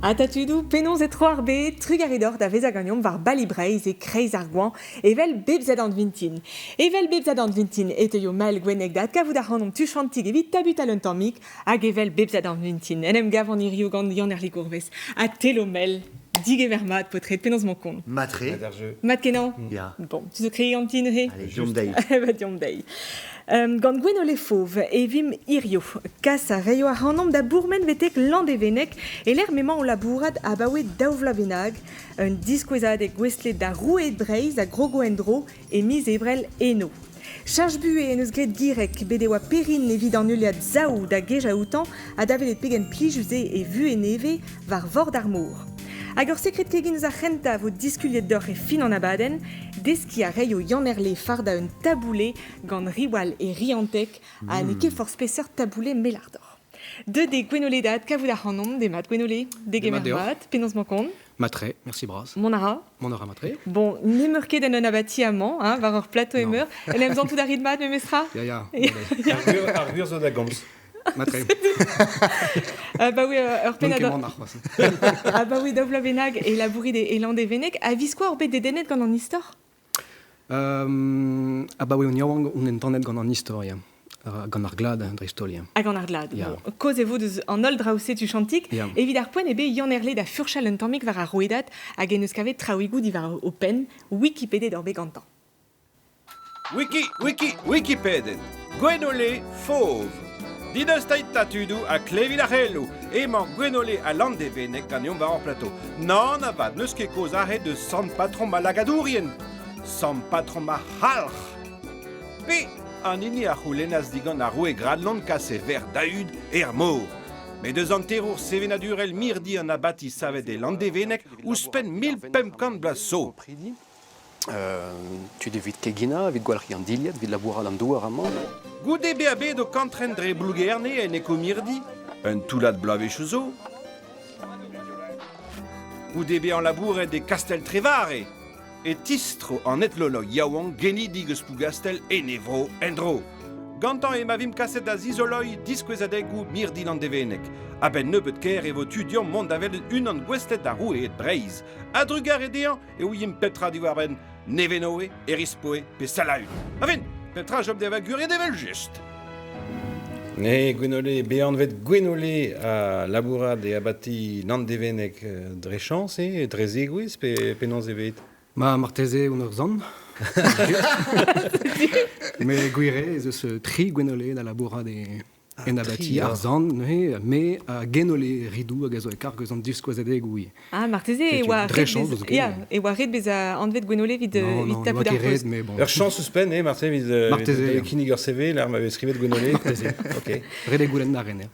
Ata tudoù, penaos e tro ar bed, trugarez deoc'h da vezañ ganeomp war Bali Breizh e-kreiz ar goañv, evel bep sadorn vintin. Evel bep sadorn vintin e teuio Mael Gwenneg da adkavout ac'hanomp tuchantik evit tabutal un tammig, hag evel bep sadorn vintin en em gavan hiziv gant Yann-Herle Gourves ha Thelo Mell. Digemer mat, paotred, penaos 'mañ kont? Matre. Mat kenañ? Ya. Bon, tu zo kregiñ ganti neuze? Allez, deomp dezhi. Ba deomp dezhi. Gant Gwenole Fauve e vimp hiziv. Kas a raio ac'hanomp da bourmen betek Landevenneg e-lec'h m'emañ o labourat abaoe daou vloaz bennak. Un diskouezadeg gouestlet da roueed Breizh a grogo en-dro e miz Ebrel eno. Cheñch buhez en deus graet Gireg, bet e oa Perrine evit an heuliad Saoù da gejañ outañ ha da welet pegen plijus eo e vuhez nevez war vord ar mor. Hag ur sekred kegin eus ar c'hentañ a vo diskuliet deoc'h e fin an abadenn, deskiñ a raio Yann-Herle fardañ un taboulé gant Riwal e Rianteg ha n'eo ket forzh peseurt taboulé melardoc'h. Deuet eo Gwenole da adkavout ac'hanomp, demat Gwenole, degemer mat, penaos 'mañ kont? Matre, merci bras. Mont a ra? Mont a ra matre. Bon, n'emeur ket en un abati amañ, hein, war ur plateau emeur. En em santout a rit mat memestra? Ya, ya. Ar gwir zo da gomz. Matre. Bah oui, ur pennad... Ah bah oui, daou vloaz bennak e labourit e Landevenneg. A viskoazh oc'h bet dedennet gant an istor? Abaoe on yaouank on entanet gant an istor, ya. Gant ar glad dreist-holl, ya. Ha gant ar glad. Ya. Bon, kaoz e vo deus an holl draoù-se tuchantik. Ya. Evit ar poent eo bet Yann-Herle da furchal un tammig war ar rouedad hag en deus kavet traoùigoù diwar ho penn. Wikipedet oc'h bet gantañ. Wiki, wiki, Wikipedenn. Gwenole Fauve. Didostait 'ta tudoù ha klevit ar c'heloù. Emañ Gwenole ha Landevenneg ganeomp war hor plateau. Nann avat, n'eus ket kaoz aze deus sant patrom al lagadourien. Sant patrom ar c'halc'h. Pe an hini a c'houlennas digant ar roue Gradlon kas e verc'h Daüd er mor. Met eus hanterour sevenadurel mirdi an abati savet e Landevenneg ouzhpenn 1500 bloaz zo. Tud evit keginañ, evit gwalc'hiñ an dilhad, evit labourat an douar amañ. Goude bezañ bet o kantren dre Blougerne en ekomirdi, un toullad bloavezhioù zo, goude bezañ labouret e Kastell-Trevare, e tistro an etnolog yaouank genidik eus Plougastell en e vro en-dro. Gantañ ema vimp kaset da zizoloiñ diskouezadegoù mirdi Landevenneg. A-benn nebeut-kaer e vo tu deomp mont da welet unan gouestlet da roueed Breizh. A-drugarez dezhañ e ouiemp petra diwar-benn Nevenoe, Erispoe pe Salaün. Aven, petra chom da vaguriet evel-just. Ne, Gwenole, bet anvet Gwenole a labourat e abati Landevenneg dre chañs eo, dre zegouezh pe penaos eo bet? Ma marteze on ur sant. Mais gwir eo ez eus tri Gwenole da labourat e En abati ar sant neuze, me a genole ridoù hag a zo e karg eus an diskouezadegoù ivez. Ah, marteze e oa ret bez... ya, e oa ret bezañ anvet Gwenole evit, evit tapout ar post. Mais bon. Ur chañs ouzhpenn, eh, marteze, evit, marteze, evit kinnig ur CV, là, m'avait skrivet Gwenole. Marteze. Ok. Ret eo goulenn ar rener.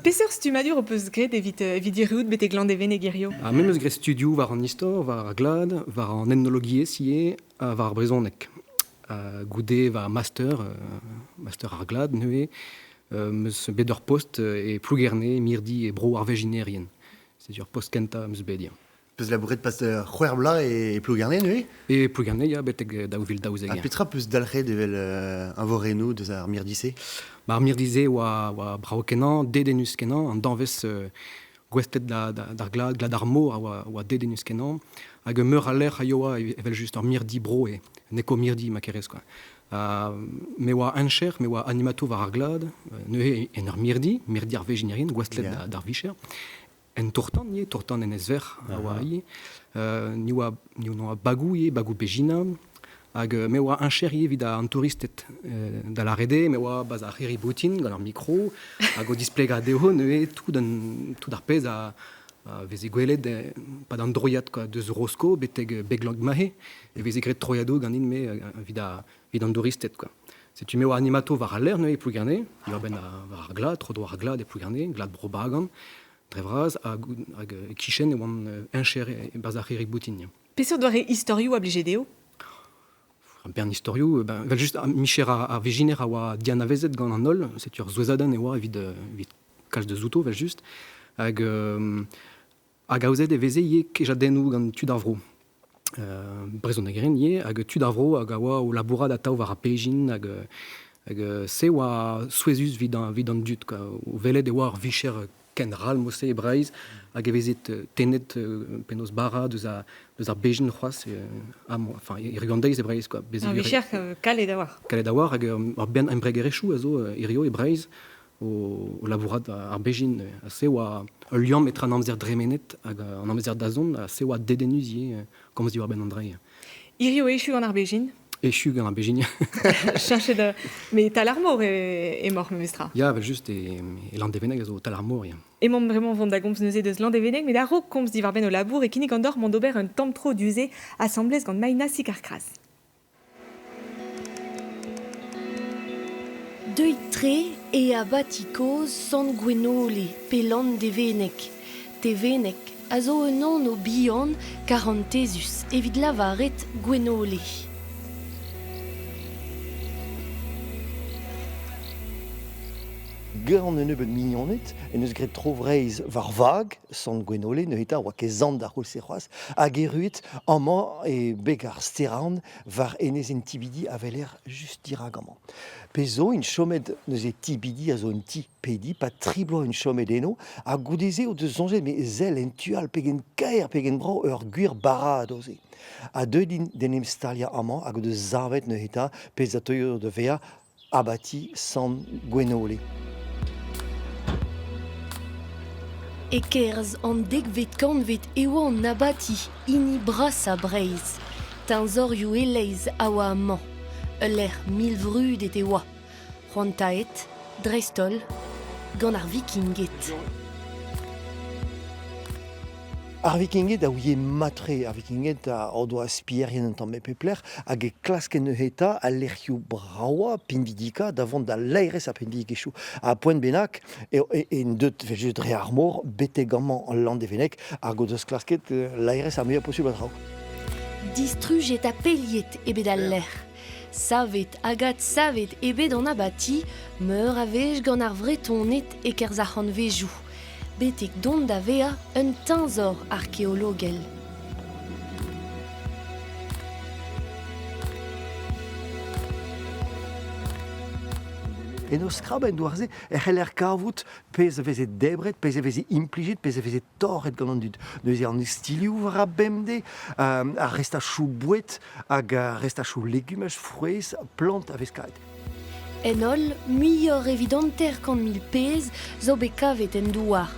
Peseurt stummadur ho peus graet evit, evit erruout betek Landevenneg hirio? Ah, me 'm eus graet studioù war an istor, war ar glad, war an etnologiezh ivez, ha war ar brezhoneg. Goude va master, master ar glad neuze, 'm eus bet ur post e Plougerne, mirdi e bro ar vezhinerien. Setu ur post kentañ 'm eus bet, ya. Peus labouret pas c'hwec'h bloaz e Plougerne neuze? E Plougerne, ya, betek 2012. Ha petra peus dalc'het evel eñvorennoù deus ar mirdi-se? Ba, ar mirdi-se oa, oa brav-kenañ, dedennus-kenañ, an danvez gouestlet d'ar glad, glad ar mor a oa, oa dedennus-kenañ. Hag meur a lec'h a yoa evel-just ur mirdi bro eo, un ekomirdi ma kerez quoi. Me oa heñcher, me oa animatour war ar glad, neuze en ur mirdi, mirdi ar vezhinerien, gouestlet yeah. d'ar vicher. En tourtan ivez, tourtan en Ezver a oa ivez. Ni oa, ni oa bagou ivez, bagou Begina. Hag me oa heñcher ivez evit an touristed da lâret eo, me oa 'barzh ar c'hirri-boutin gant ar mikro hag o displegañ dezho neuze tout an tout ar pezh a a veze gwelet 'pad an droiad quoi, deus Rosko betek Beg-Langmahe e veze graet troiadoù ganin-me evit ar evit an douristed quoi. Setu me oa animatour war al lec'h neuze e Plougerne, diwar-benn war ar glad, tro-dro ar glad e Plougerne, glad Bro-Bagan, dre vras, hag hag e-kichen e oan heñcher e-barzh ar c'hirri-boutin. Ya. Peseurt doare istorioù a blije dezho? Un bern istorioù, ben, evel-just micher ar vezhiner a oa dianavezet gant an holl, setu ur souezhadenn e oa evit, evit kalz deus outo, evel-just. Hag, hag aozet e veze ivez kejadennoù gant tud ar vro. Brezhonegerien ivez, hag tud ar vro hag a oa o labourat atav war ar pegin, hag, hag se oa souezhus evit, evit an dud, quoi. O welet e oa ur vicher ken ral mod-se e Breizh, hag e vezet tennet penaos bara deus ar, deus ar bezhin c'hoazh, amañ, enfin, hiziv an deiz e Breizh, quoi. Bez' Ur vicher kalet a-walc'h. Kalet a-walc'h, hag ur bern embregerezhioù a zo hiziv e Breizh o labourat ar bezhin. Ha se oa ul liamm etre an amzer dremenet hag an amzer dazont, ha se oa dedennus ivez komz diwar-benn an dra. Hiziv echu gant ar bezhin? Echu gant ar bezhin. Cheñchet met tal ar mor emaoc'h memestra. Ya, evel-just, e Landevenneg a zo tal ar mor, ya. Emaomp bremañ vont da gomz neuze deus Landevenneg, met a-raok komz diwar-benn ho labour e kinnig an deoc'h mont d'ober un tamm tro du-se asambles gant Maïna Sikarkras. Deuit-tre e abati kozh Sant Gwenole pe Landevenneg. Teveneg a zo un anv bihan karantezus evit lavaret Gwenole. Gant un nebeud mignoned en deus graet tro Vreizh war vag Sant Gwenole, neuze 'ta 'oa ket sant d'ar c'houlz-se c'hoazh, hag erruet amañ e beg ar Stêr-Aon war enezenn Tibidi a weler just dirak amañ. Pezh zo int chomet neuze Tibidi a zo un ti pediñ, pa tri bloaz int chomet eno, ha goude-se o deus soñjet me sell en tu all pegen kaer, pegen brav ur gwir baradoz eo. Ha deuet int d'en em staliañ amañ hag o deus savet neuze 'ta pezh a teuio da vezañ abati Sant Gwenole. E-kerzh an dekvet kantved e oa an abati hini brasañ Breizh. Teñzorioù e-leizh a oa amañ. Ul lec'h milvrudet e oa. C'hoantaet, dreist-holl, gant ar Vikinged. Ar Vikinged a ouie mat-tre, ar Vikinged a o doa spierien un tamm e pep lec'h hag e klaskent neuze eta al lec'hioù bravañ, pinvidikañ da vont da laerezh ar pinvidigezhioù. Ha poent bennak eo int deuet evel-just dre ar mor betek amañ al Landevenneg hag o deus klasket laerezh ar muiañ posubl a draoù. Distrujet ha peliet eo bet al lec'h. Savet hag adsavet eo bet an abati meur a wech gant ar Vretoned e-kerzh ar c'hantvejoù, betek dont da vezañ un teñzor arkeologel. En o skrab en douar-se e c'heller kavout pezh a veze debret, pezh a veze implijet, pezh a veze torret gant an dud. Neuze an istilioù war ar bemdez, ar restachoù boued hag ar restachoù legumaj, frouezh, plant a vez kavet. En holl, muioc'h evit 50 000 pezh zo bet kavet en douar.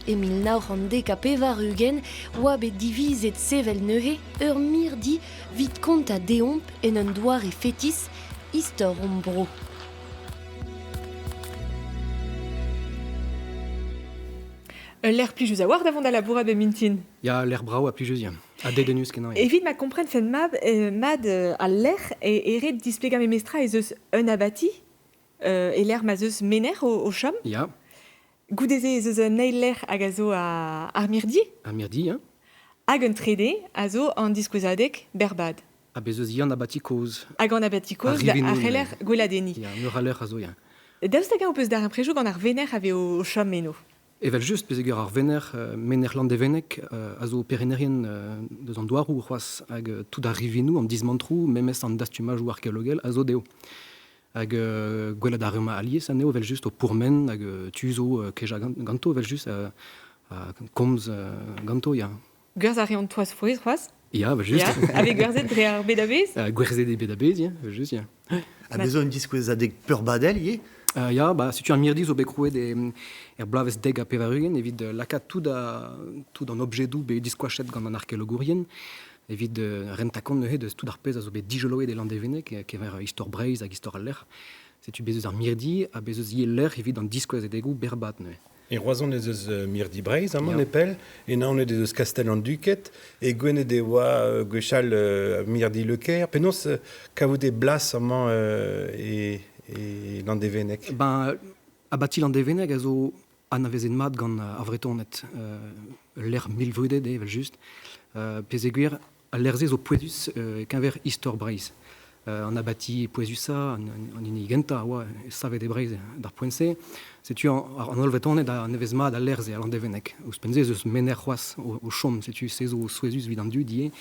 E 1990 oa bet divizet sevel neuze ur mirdi 'vit kontañ deomp en un doare fetis istor hon bro. Ul lec'h plijus a-walc'h da vont da labourat bep mintin. Ya, lec'h brav ha plijus, ya. Ha dedennus-kenañ. Evit ma komprenfen mab, mat al lec'h e ret displegañ memestra ez eus un abati e-lec'h ma'z eus menec'h o chom. Ya. Goude-se ez eus un eil lec'h hag a zo ar mirdi. Ar mirdi, ya. Hag un trede a zo an diskouezadeg berrbad. Ha bez' eus ivez an abati kozh. Hag an abati kozh a c'heller gweladenniñ. Ya, meur a lec'h a zo, ya. Daoust hag-eñ ho peus darempredoù gant ar venec'h a vez o chom eno? Evel-just, peogwir ar venec'h, menec'h Landevenneg, a zo perennerien deus an douaroù c'hoazh hag tout ar rivinoù, an dismantroù, memes an dastumajoù arkeologel a zo dezho. Hag gwelet a reomp alies anezho evel-just o pourmen hag tu zo kejañ ganto evel-just, komz ganto, ya. Gwerzh a reont toaz frouezh c'hoazh? Ya, evel-just. Ya, a vez gwerzhet dre ar bed a-bezh? Gwerzhet e bed a-bezh, ya, evel-just, ya. Ha bez' zo un diskouezadeg peurbadel ivez? Ya, bah, setu ar mirdi zo bet krouet er bloavezh 90 evit lakaat tout, tout an objedoù bet diskoachet gant an arkeologourien evit rentañ kont neuze deus tout ar pezh a zo bet dijoloet e Landevenneg e-keñver istor Breizh hag istor al lec'h. Setu bez' eus ar mirdi ha bez' eus ivez lec'h evit an diskouezadegoù berrbad neuze. E Roazhon ez eus mirdi Breizh amañ nepell, e Naoned ez eus Kastell an Duked, e Gwened e oa gwechall mirdi Le Caire. Penaos kavout e blas amañ e Landevenneg? Ben, abati Landevenneg a zo anavezet mat gant ar Vretoned. Ul lec'h milvrudet eo, evel-just. Peogwir al lec'h-se zo pouezus e-keñver istor Breizh. An abati pouezusañ, an hini gentañ a oa savet e Breizh d'ar poent-se. Setu an holl Vretoned a anavez mat al lec'h-se, al Landevenneg. Ouzhpenn-se ez eus menec'h c'hoazh o chom, setu se zo souezhus evit an dud ivez.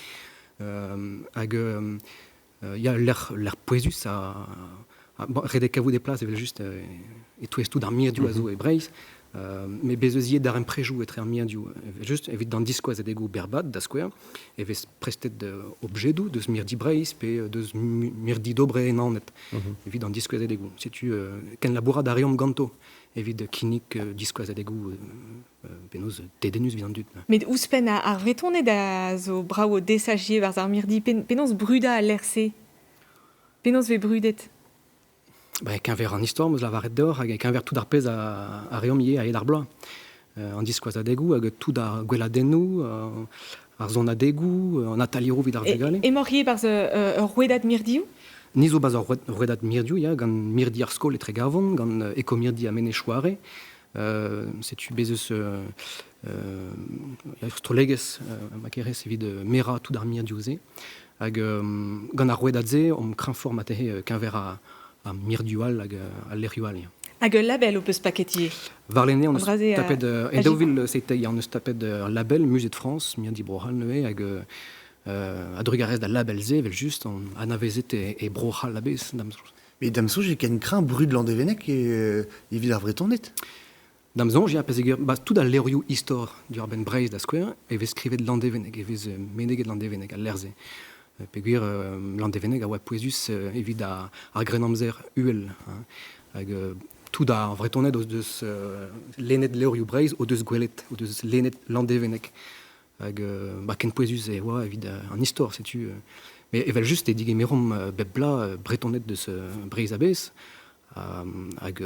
Hag ya, ul lec'h pouezus ha bon, ret eo kavout e plas evel-just e-touez tout ar mirdioù a zo e Breizh. Met bez' eus ivez darempredoù etre ar mirdioù. Just evit d'an diskouezadegoù berrbad, da skouer, e vez prestet objedoù deus mirdi Breizh pe deus mirdi Dobre e Naoned evit an diskouezadegoù. Setu kenlabourat a reomp ganto evit kinnig diskouezadegoù penaos dedennus evit an dud. Met ouzhpenn ar Vretoned a zo brav o desach ivez barzh ar mirdi, penaos brudañ al lec'h-se? Penaos vez brudet? Ba, e-keñver an istor, 'm eus lavaret deoc'h, hag e-keñver tout ar pezh a reomp ivez a-hed ar bloaz. An diskoazadegoù hag tout ar gweladennoù, ar sonadegoù, an atalieroù evit ar vugale. Emaoc'h ivez barzh ur rouedad mirdioù? Ni zo barzh ur rouedad mirdioù, ya, gant mirdi ar skol e Tregavon, gant ekomirdi ha Menez-Chouare. Setu bez eus ur strollegezh, ma kerez, evit merañ tout ar mirdioù-se. Hag gant ar rouedad-se omp kreñvoc'h marteze keñver ar mirdioù all hag al lec'hioù all. Hag ul label ho peus paket ivez? Warlene on eus tapet, e 2007 on eus tapet ur label Musée de France, mirdi Bro-C'hall neuze, hag a-drugarez d'al label-se, evel-just, on anavezet e Bro-C'hall a-bezh, da'm soñj. Mais da'm soñj eo ken kreñv brud Landevenneg evit ar Vretoned. Da'm soñj, ya, peogwir ba, tout al levrioù istor diwar-benn Breizh da skouer, e vez skrivet Landevenneg, e vez meneget Landevenneg, al lec'h-se. Peogwir Landevenneg a oa pouezus evit ar Grennamzer uhel. Hein. Hag tout ar Vretoned o deus lennet levrioù Breizh, o deus gwelet, o deus lennet Landevenneg. Hag ba, ken pouezus e oa evit an istor, setu. Mais evel-just e digemeromp bep bloaz Bretoned deus Breizh a-bezh. Hag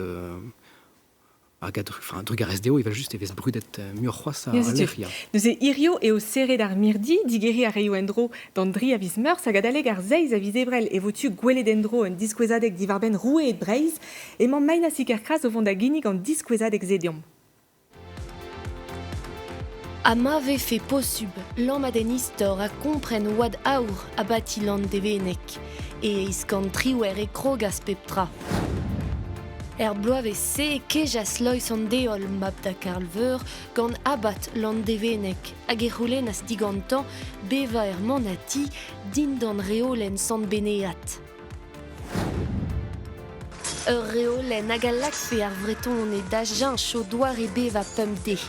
hag enfin, drugarez dezho evel-just e vez brudet muioc'h c'hoazh al lec'h, ya. Neuze hirio eo serret ar mirdi, digeriñ a raio en-dro d'an dri a viz Meurzh hag adalek ar seizh a viz Ebrel e vo tu gwelet en-dro un diskouezadeg diwar-benn roueed Breizh. Emañ Maina Sikerkras o vont da ginnig an diskouezadeg-se deomp. Ha ma vefe posubl lammat en istor ha kompren oad aour abati Landevenneg e 818 e krogas pep tra. Er bloavezh-se e kejas Loeiz an Deol, mab da Karl Veur, gant abad Landevenneg hag e c'houlennas digantañ bevañ er manati dindan reolenn Sant Benead. Ur reolenn hag a lakfe ar Vretoned da cheñch o doare bevañ pemdez.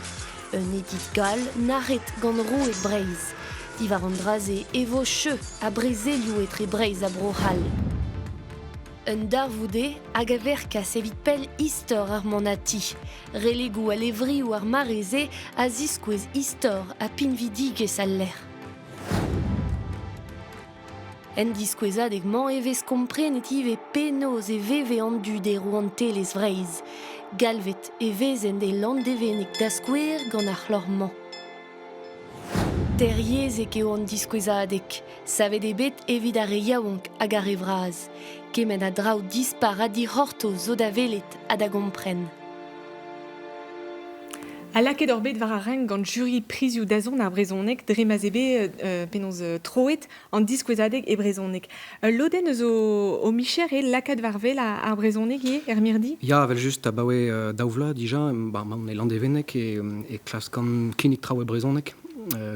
Un edit gall nac'het gant roue Breizh. Diwar an dra-se e vo cheu ha brezelioù etre Breizh ha Bro-C'hall. Un darvoud eo hag a verkas evit pell istor ar manati. Relegoù ha levrioù ar mare-se a ziskouez istor ha pinvidigezh al lec'h. En diskouezadeg-mañ e vez komprenet ivez penaos e veve an dud e rouantelezh Vreizh. Galvet e vezent e Landevenneg da skouer gant ar c'hloc'h-mañ. Teryezhek eo an diskouezadeg. Savet eo bet evit ar re yaouank hag ar re vras. Kement a draoù dispar ha dic'hortoz zo da welet ha da gompren. Ha lakaet oc'h bet war ar renk gant juri Prizioù dazont ar brezhoneg dre ma'z eo bet penaos troet an diskouezadeg e brezhoneg. Ul lodenn eus ho micher eo lakaat war wel ar brezhoneg ivez er mirdi? Ya, evel-just, abaoe daou vloaz dija, ba, maon e Landevenneg e klaskan kinnig traoù e brezhoneg,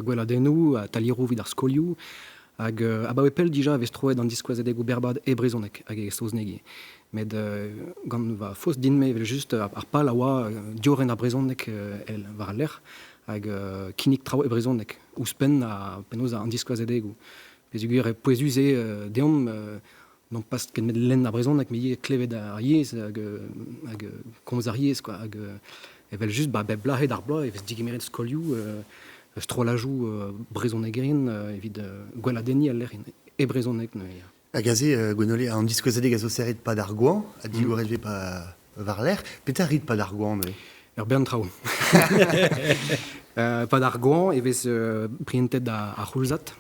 gweladennoù, atalieroù evit ar skolioù, hag abaoe pell dija e vez troet an diskouezadegoù berrbad e brezhoneg hag e saozneg ivez. Met gant va faos din-me evel-just, ar pal a oa diorren ar brezhoneg war al lec'h hag kinnig traoù e brezhoneg ouzhpenn ha penaos an diskouezadegoù. Peogwir eo pouezus eo deomp non pas ken met lenn ar brezhoneg met ivez klevet ar yezh hag hag komz ar yezh quoi hag evel-just ba bep bloaz hed ar bloaz e vez digemeret skolioù strollajoù brezhonegerien evit gweladenniñ al lec'h e brezhoneg neuze. Hag aze, Gwenole, an diskouezadeg a zo serret 'pad ar goañv, ha digoret vez pa war-lerc'h. Petra rit 'pad ar goañv neuze? Ur bern traoù. 'Pad ar goañv e vez prientet ar c'houlzad.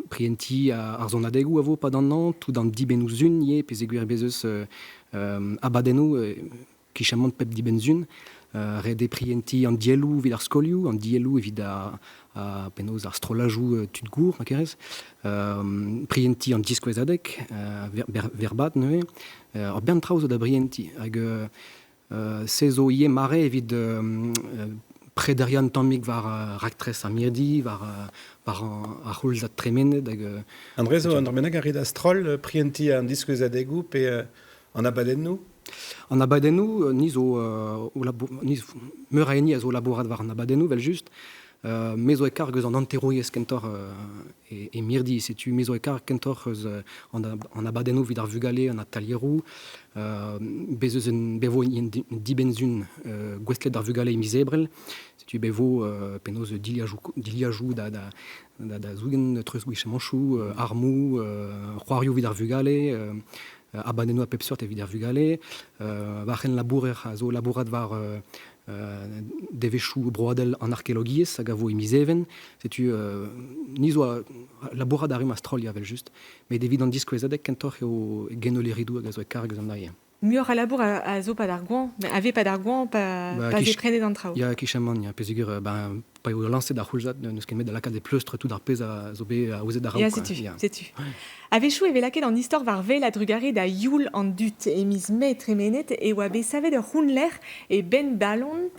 Prientiñ ar sonadegoù a vo 'pad an hañv, tout an dibennoù-sun ivez, peogwir bez eus abadennoù kichamant pep dibenn-sun. Ret eo prientiñ an dielloù evit ar skolioù, an dielloù evit ar, penaos ar strollajoù tud gour, ma kerez. Prientiñ an diskouezadeg, verbat neuze. Ur bern traoù zo da brientiñ. Hag se zo ivez mare evit prederiañ un tammig war raktres ar mirdi, war, war ar c'houlzad tremenet. Hag, An dre zo un dra bennak a rit a-stroll prientiñ an diskouezadegoù pe an abadennoù? An abadennoù, ni zo o ni meur a hini a zo labourat war an abadennoù, vel just. Me zo e karg eus an hanterouriezh kentoc'h e mirdi, setu me zo e karg kentoc'h eus an abadennoù evit ar vugale, an atalieroù. Bez eus un bevo un dibenn-sun gouestlet d'ar vugale e miz Ebrel. Setu bevo penaos dilhajoù da zougen treuzgwiskamantoù, armoù, c'hoarioù evit ar vugale, abadennoù a pep seurt evit ar vugale. War c'hen labourer a zo labourat war devezhioù broadel an arkeologiezh hag a vo e miz Even. Setu ni zo labourat a rimp a-stroll evel-just. Met evit an diskouezadeg kentoc'h eo Genoleridoù hag a zo e karg eus an aer. Muioc'h a labour a zo pad ar goañv, a vez pad ar goañv pa vez prenet an traoù. Ya, kichaman, ya, pezegur ben, pa eo lañset ar c'houlzad, n'eus ket met da lakaat e pleustr tout ar pezh a zo bet aozet a-raok. Ya, setu, setu. A-wechoù e vez lakaet an istor war wel a-drugarez da youl an dud. E miz Mae tremenet e oa bet savet ur c'hounlec'h e Benn-Ballon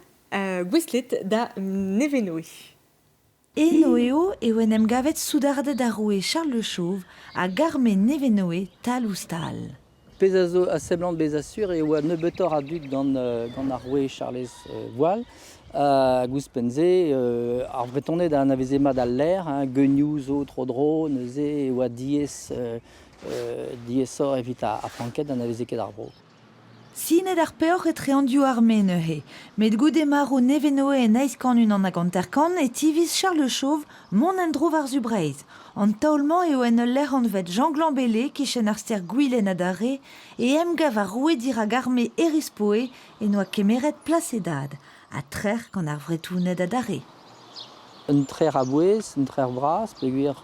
gouestlet da Nevenoe. Eno eo eo en em gavet soudarded ar roue Charles le Chauve hag arme Nevenoe tal-ouzh-tal. Pezh a zo a seblant bezañ sur e oa nebeutoc'h a dud gant gant ar roue Charlez Voal. Hag ouzhpenn-se, ar Vretoned a anaveze mat al lec'h, hein, geunioù zo tro-dro, neuze e oa diaes diaesoc'h evit ar Franked n'anaveze ket ar vro. Sinet ar peoc'h etre an div arme neuze, met goude marv Nevenoe en 851 e tiviz Charles Le Chauve mont en-dro war-zu Breizh. An taol-mañ eo en ul lec'h anvet Jean Glambellé, kichen ar stêr Gwilen adarre, e emgav ar roue dirak arme Erispoe en doa kemeret plas e dad, ha trec'h gant ar Vretoned adarre. Un trec'h a-bouez, un trec'h bras, peogwir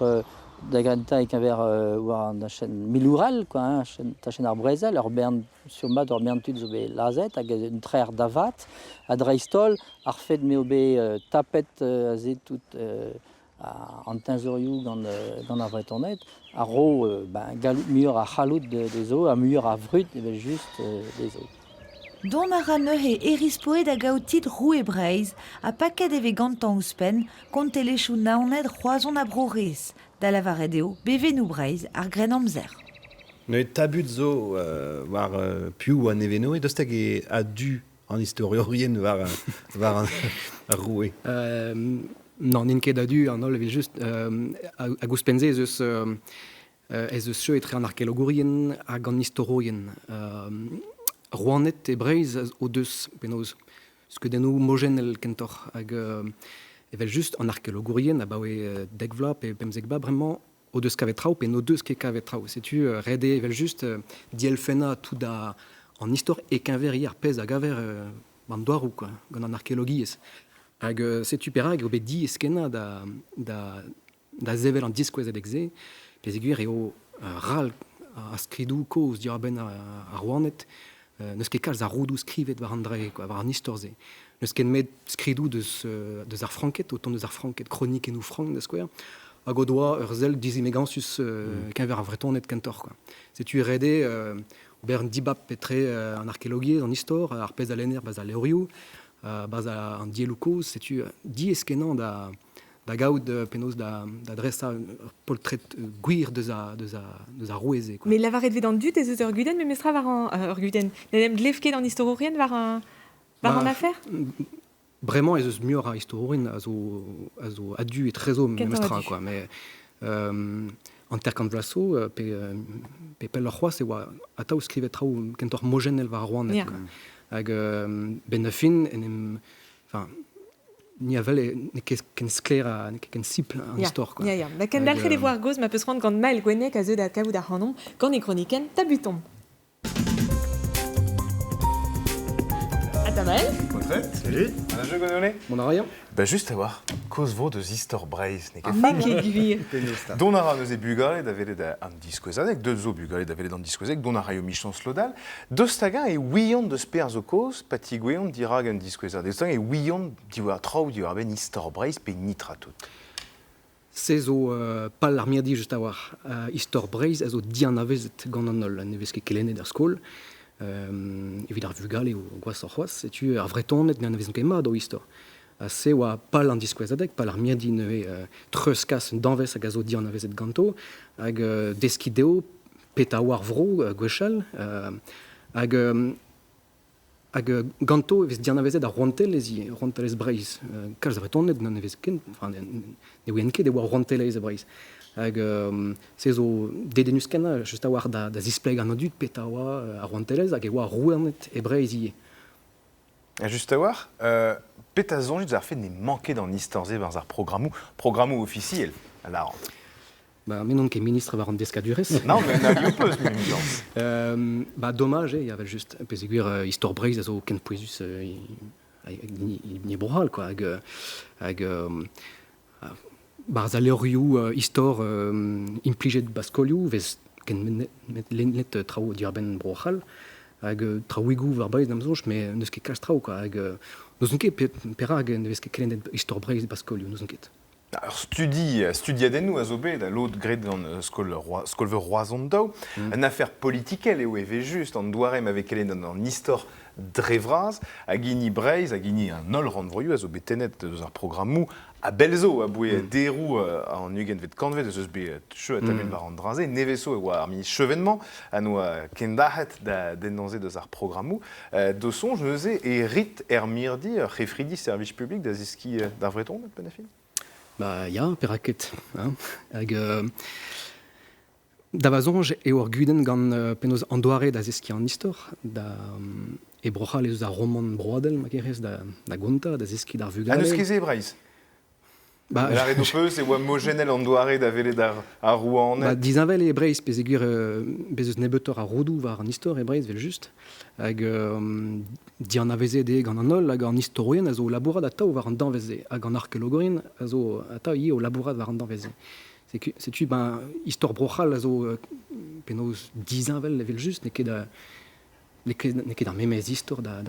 da gentañ e-keñver war an dachenn milourel, quoi, hein, tachenn ar brezel, ur bern sur-mat ur bern tud zo bet lazhet hag un trec'h da vat. Ha dreist-holl, ar fed m'eo bet tapet aze tout an teñzorioù gant ar Vretoned a ro ben, galloud muioc'h a c'halloud dezho ha muioc'h a vrud evel-just dezho. Dont a ra neuze Erispoe da gaout titl roue Breizh ha paket e vez gantañ ouzhpenn kontelezhioù Naoned, Roazhon ha Bro-Raez, da lavaret eo bevennoù Breizh ar Grennamzer. Neuze tabut zo war piv oa Nevenoe, daoust hag eo a-du an istoriourien war war ar roue? Non, n'int ket a-du an holl evel-just. Hag ouzhpenn-se ez eus ez eus cheu etre an arkeologourien hag an istorourien. Rouaned e Breizh o deus penaos skeudennoù mojennel kentoc'h hag evel-just an arkeologourien abaoe dek vloaz pe 15 vloaz bremañ o deus kavet traoù pe n'o deus ket kavet traoù. Setu ret eo evel-just dielfennañ tout an istor e-keñveriñ ar pezh a gaver an douaroù quoi, gant an arkeologiezh. Hag setu perak eo bet diaes-kenañ da sevel an diskouezadeg-se, peogwir eo ral ar skridoù kozh diwar-benn ar rouaned. N'eus ket kalz a roudoù skrivet war an dra-se, quoi, war an istor-se. N'eus ket met skridoù deus ar Franked, o tont deus ar Franked, kronikennoù frank da skouer, hag o doa ur sell dizimegañsus keñver ar Vretoned kentoc'h. Quoi. Setu ret eo ober un dibab etre an arkeologiezh, an istor, ar pezh a lenner barzh al levrioù, barzh an dielloù kozh. Setu diaes-kenañ da gaout penaos da dresañ ur poltred gwir deus ar roue-se. Mais lavaret vez d'an dud ez eus ur gudenn memestra war an ur gudenn. N'en em glev ket an istorourien war an afer? Bremañ ez eus muioc'h a istorourien a zo a-du etrezo memestra quoi. Mais 50 vloaz zo pe pelloc'h c'hoazh e oa atav skrivet traoù kentoc'h mojennel war ar rouaned. Yeah. Hag benn ar fin en em enfin ni a wel n'eo ket ken sklaer ha n'eo ket ken simpl an istor. Quoi. Ya, ya. Ma kendalc'het e vo ar gaoz ma peus c'hoant gant Mael Gwenneg a zeu da kavout ac'hanomp gant e kronikenn Tabutomp. Maël. Salut. Jeu Gonolé. Mon a rien. Bah just a-walc'h, kozh vo deus istor Breizh, n'eo ket fall. N'eo ket gwir. Dont a ra neuze bugale da welet an diskouezadeg, deus zo bugale da welet an diskouezadeg, dont a raio Michon Slodal. Deus hag-eñ e ouiont deus perzh zo kozh, pa tigoueont dirak un diskouezadeg. Deus hag-eñ e ouiont diwar traoù diwar-benn istor Breizh pe nitra tout. Se zo pal ar mirdi just a-walc'h. Istor Breizh a zo dianavezet gant an holl, ne vez ket kelennet er skol. Evit ar vugale eo gwashoc'h c'hoazh, setu ar Vretoned ne anavezont ket mat o istor. Ha se oa pal an diskouezadeg, pal ar mirdi neuze treuzkas un danvez hag a zo dianavezet ganto, hag deskiñ dezho petra oa ar vro gwechall. Hag Hag ganto e vez dianavezet ar rouantelezh ivez, rouantelezh Breizh. Kalz a Vretoned n'anavez ket, enfin, ne ouient ket e oa rouantelezh e Breizh. Hag se zo dedennus-kenañ, just a-walc'h da zisplegañ an dud petra a oa ar rouantelezh hag e oa rouaned e Breizh ivez. Ha just a-walc'h, petra soñjit eus ar fed ne mank ket an istor-se barzh ar programmoù, programmoù ofisiel, a lâran. Ba, me n'on ket ministr war an deskadurezh. Non, mais un avis peus, emichañs. Ba, domaj eo, evel-just, peogwir istor Breizh a zo ken pouezus ni Bro-C'hall, quoi. Hag barzh al levrioù istor implijet ba skolioù vez ken lennet traoù diwar-benn Bro-C'hall hag traoùigoù war Breizh d'am soñj, met n'eus ket kalz traoù, quoi. Hag n'ouzon ket perak ne vez ket kelennet istor Breizh ba skolioù, n'ouzon ket. Ur studi, studiadennoù a zo bet, ha lod graet gant skol-veur Roazhon daou. Un afer politikel eo evel-just, an doare ma vez kelennet an istor dre vras, hag hini Breizh, hag hini an holl rannvroioù a zo bet tennet eus ar programmoù a-bell zo, aboe deroù an ugentvet kantved ez eus bet cheu ha tabut war an dra-se. Nevez zo e oa ar ministr Chevènement ha n'oa kendalc'het da dennañ-se deus ar programmoù. D'ho soñj neuze e rit er mirdi ur c'hefridi servij publik da zeskiñ d'ar Vretoned, benn ar fin? Ba ya, perak ket. Hein? Hag da va soñj eo ur gudenn gant penaos an doare da zeskiñ an istor, da e Bro-C'hall ez eus ar romant broadel, ma kerez, da gontañ, da zeskiñ d'ar vugale. Ha n'eus ket se e Breizh? Ba, Lâret ho peus e oa mojennel an doare da welet ar rouaned. Ba, disheñvel eo e Breizh, peogwir bez eus nebeutoc'h a roudoù war an istor e Breizh, evel-just. Hag dianavezet eo gant an holl, hag an istorourien a zo o labourat atav war an danvez-se, hag an arkeologourien a zo atav ivez o labourat war an danvez-se. Setu ben, istor Bro-C'hall a zo penaos disheñvel evel-just, n'eo ket n'eo ket ar memes istor da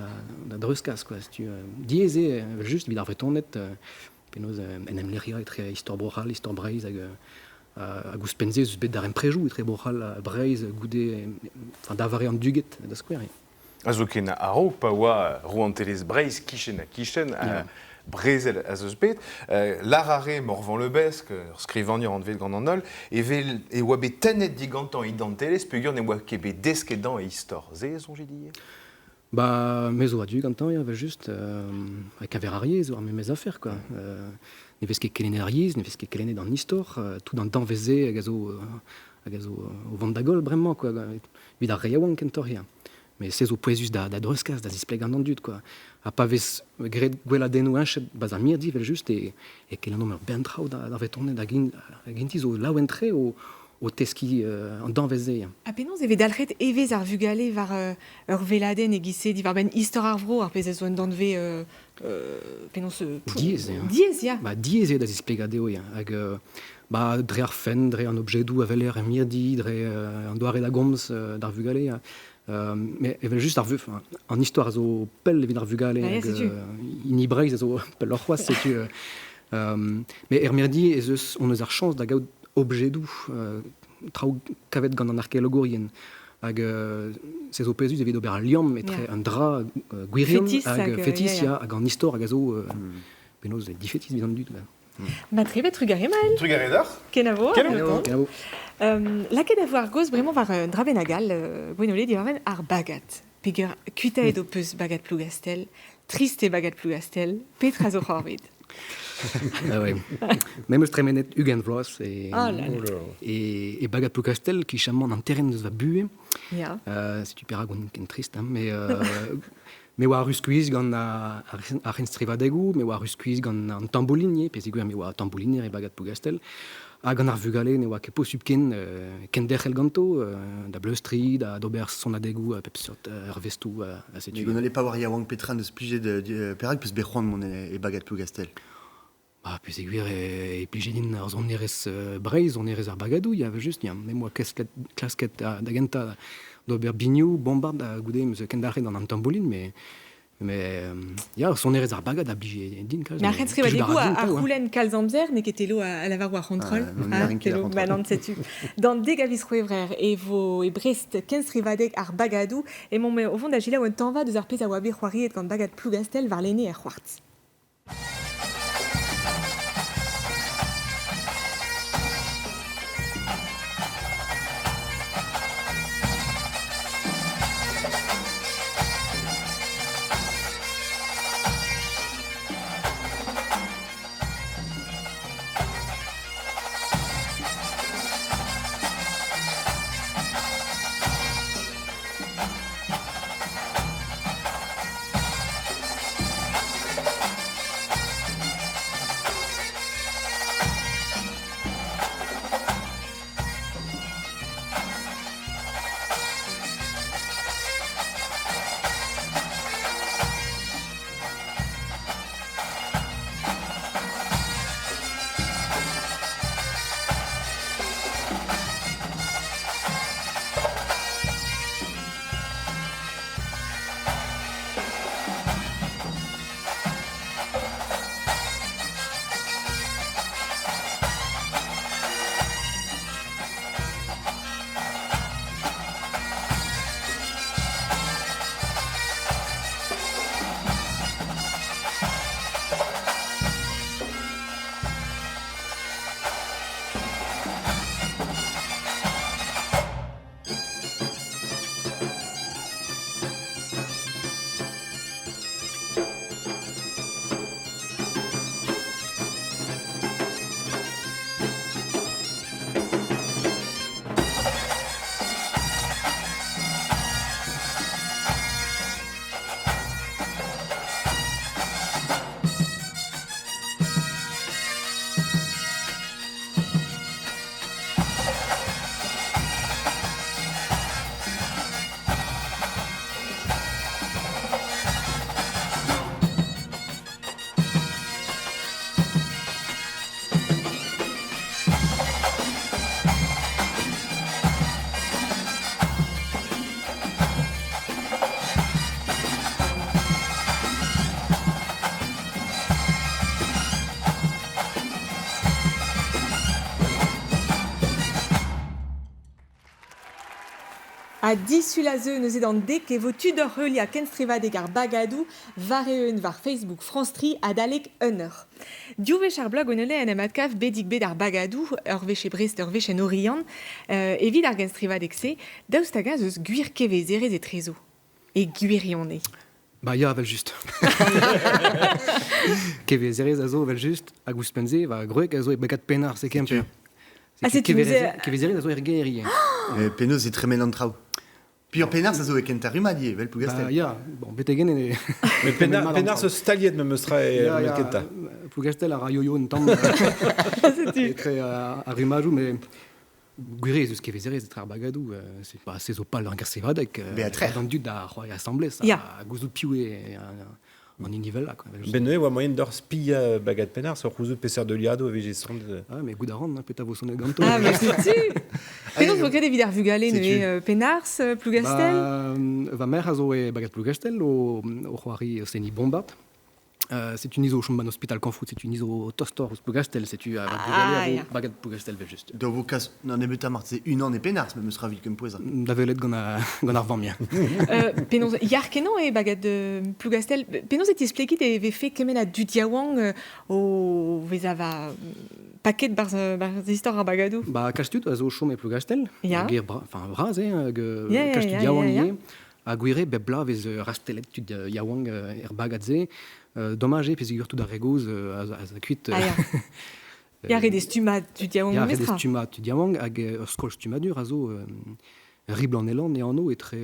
dreuzkas, quoi. Setu diaes eo evel-just evit ar Vretoned penaos en em lec'hiañ etre istor Bro-C'hall, istor Breizh hag hag ouzhpenn-se ez eus bet darempredoù etre Bro-C'hall ha Breizh goude enfin, da vare an duged da skouer. A zo ken a-raok pa oa rouantelezh Breizh kichen-ha-kichen, brezel a zeus bet. Lar a rae Morvan Lebesque, ur skrivagner anvet gant an holl, evel e oa bet tennet digantañ identelezh peogwir ne oa ket bet desket dezhañ e istor. Se a soñjit ivez? Ba, me zo a-du gantañ, ya, evel-just. E-keñver ar yezh, ar memes afer, quoi. Ne vez ket kelennet ar yezh, ne vez ket kelennet an istor, tout an danvez-se hag a zo, hag a zo o vont da goll bremañ, quoi, evit ar re yaouank kentoc'h, ya. Mais se zo pouezus da dreuzkas, da zisplegañ d'an dud, quoi. Ha pa vez graet gweladennoù heñchet 'barzh ar mirdi, evel-just, e kelennomp ur bern traoù d'ar Vretoned hag int-i zo laouen-tre o teskiñ an danvez-se. Ha penaos e vez dalc'het evezh ar vugale war ur weladenn e-giz-se diwar-benn istor ar vro, ar pezh a zo un danvez penaos Diaes eo. Diaes, ya. Ba, diaes eo da zisplegañ dezho, ya. Hag ba, dre ar fent, dre an objedoù a weler er mirdi, dre an doare da gomz d'ar vugale. Ya. Mais evel-just ar an istor a zo pell evit ar vugale hag hini Breizh a zo pelloc'h c'hoazh, setu. Mais er mirdi ez eus on eus ar chañs da gaout objedoù traoù kavet gant an arkeologourien hag se zo pouezus evit ober al liamm etre un dra gwirion hag fetis ya, hag an istor hag a zo penaos difetis evit an dud. Mat-tre, trugarez Maël. Trugarez deoc'h. Kenavo. Kenavo. Kenavo. Lakaet a vo ar gaoz bremañ war un dra bennak all, Gwenole, diwar-benn ar bagad. Peger kuitaet ho peus bagad Plougastell, trist eo bagad Plougastell, petra zo c'hoarvet? Ah ouais. Me 'm eus tremenet 20 vloaz e, oh là là. e bagad Plougastell, kichamant an terren eus va buhez. Ya. Setu perak on ken trist, hein, mais me oa arru-skuizh gant ar c'henstrivadegoù, me oa arru-skuizh gant an tamboulin ivez, peogwir me oa tambouliner e bagad Plougastell. Ha gant ar vugale ne oa ket posupl ken kenderc'hel ganto, da bleustriñ, da d'ober sonadegoù a bep seurt arvestoù ha setu. Mais n'allez pas war yaouank petra n'eus plijet perak peus bet c'hoant mont e bagad Plougastell? Ba, peogwir e plije din ar sonerezh Breizh, sonerezh ar bagadoù, ya, evel-just, ya. Me 'm boa klasket da gentañ d'ober binioù, bombard, ha goude 'm eus kendalc'het gant an tamboulin, mais Mais ya, sonerezh ar bagad a blije din kalz. Mais ar c'henstrivadegoù a c'houlenn kalz amzer, n'eo ket Telo a lavar war c'hontrol. Ah, Telo, ba nann, setu. D'an dek a viz C'hwevrer e vo e Brest kenstrivadeg ar bagadoù. Emaomp o vont da selaou un tañva deus ar pezh a oa bet c'hoariet gant bagad Plougastell warlene er C'hoartz. Ha disul a zeu neuze d'an dek e vo tu d'hoc'h heuliañ kenstrivadeg ar bagadoù war-eeun war Facebook France Tri adalek un eur. Div wech ar bloaz Gwenole en em adkav bedig-bed ar bagadoù, ur wech e Brest, ur wech en Oriant. Evit ar genstrivadeg-se, daoust hag-eñ ez eus gwir kevezerezh etrezo? E gwirionez. Ba ya, evel-just. Kevezerezh a zo evel-just, hag ouzhpenn-se, va gwreg a zo e bagad Pennar, c'est Kemper. Ah, setu Kevezerezh a zo er gêr ivez. Penaos e tremen an traoù? Piv Penars a zo e kentañ rummad ivez, evel Plougastel. Ba ya, bon, betek-hen e... Mais Penars zo staliet memes tra e rummad kentañ. Plougastel a ra yo-yo un tamm etre ar rummadoù, mais Gwir eo ez eus kevezerezh etre ar bagadoù. C'est pas se zo pal ar gersevadeg. Beatrec'h. An dud da c'hoari asambles ha gouzout piv eo an hini wellañ. Quoi. Ben neuze e oa moaien d'oc'h spiañ bagad Penars oc'h gouzout peseurt deuliadoù e vije sonet. Ah, mais goût a ran, petra vo sonet ganto. Ah, mais setu. Penaos vo graet evit ar vugale neuze Penars, Plougastel? Ba, va merc'h a zo e bagad Plougastel o, o c'hoari seniñ bombard. Setu ni zo o chom ban ospital Kanfrout, setu ni zo tostoc'h ouzh Plougastel, setu va bugale a vo bagad Plougastel evel-just. Da vo kas an nebeutañ marteze unan e Penars, memes ra evit kempouezañ. Da welet gant, gant ar vamm, ya. Penaos, yar-kenañ eo bagad Plougastel. Penaos e tisplegit e vefe kement a dud yaouank o vezañ va paket barzh istor ar bagadoù? Ba kalz tud a zo o chom e Plougastel, ger bra, enfin, bras eo, hag kalz tud yaouank ivez. Ha gwir eo, bep bloaz e vez rastellet tud yaouank er bagad-se. Domaj eo peogwir tout ar re gozh a za kuit. Ah, ya. Ya, ret eo stummañ tud yaouank Ya, ret eo stummañ tud yaouank hag ur skol stummadur a zo ribl an Elan e anv etre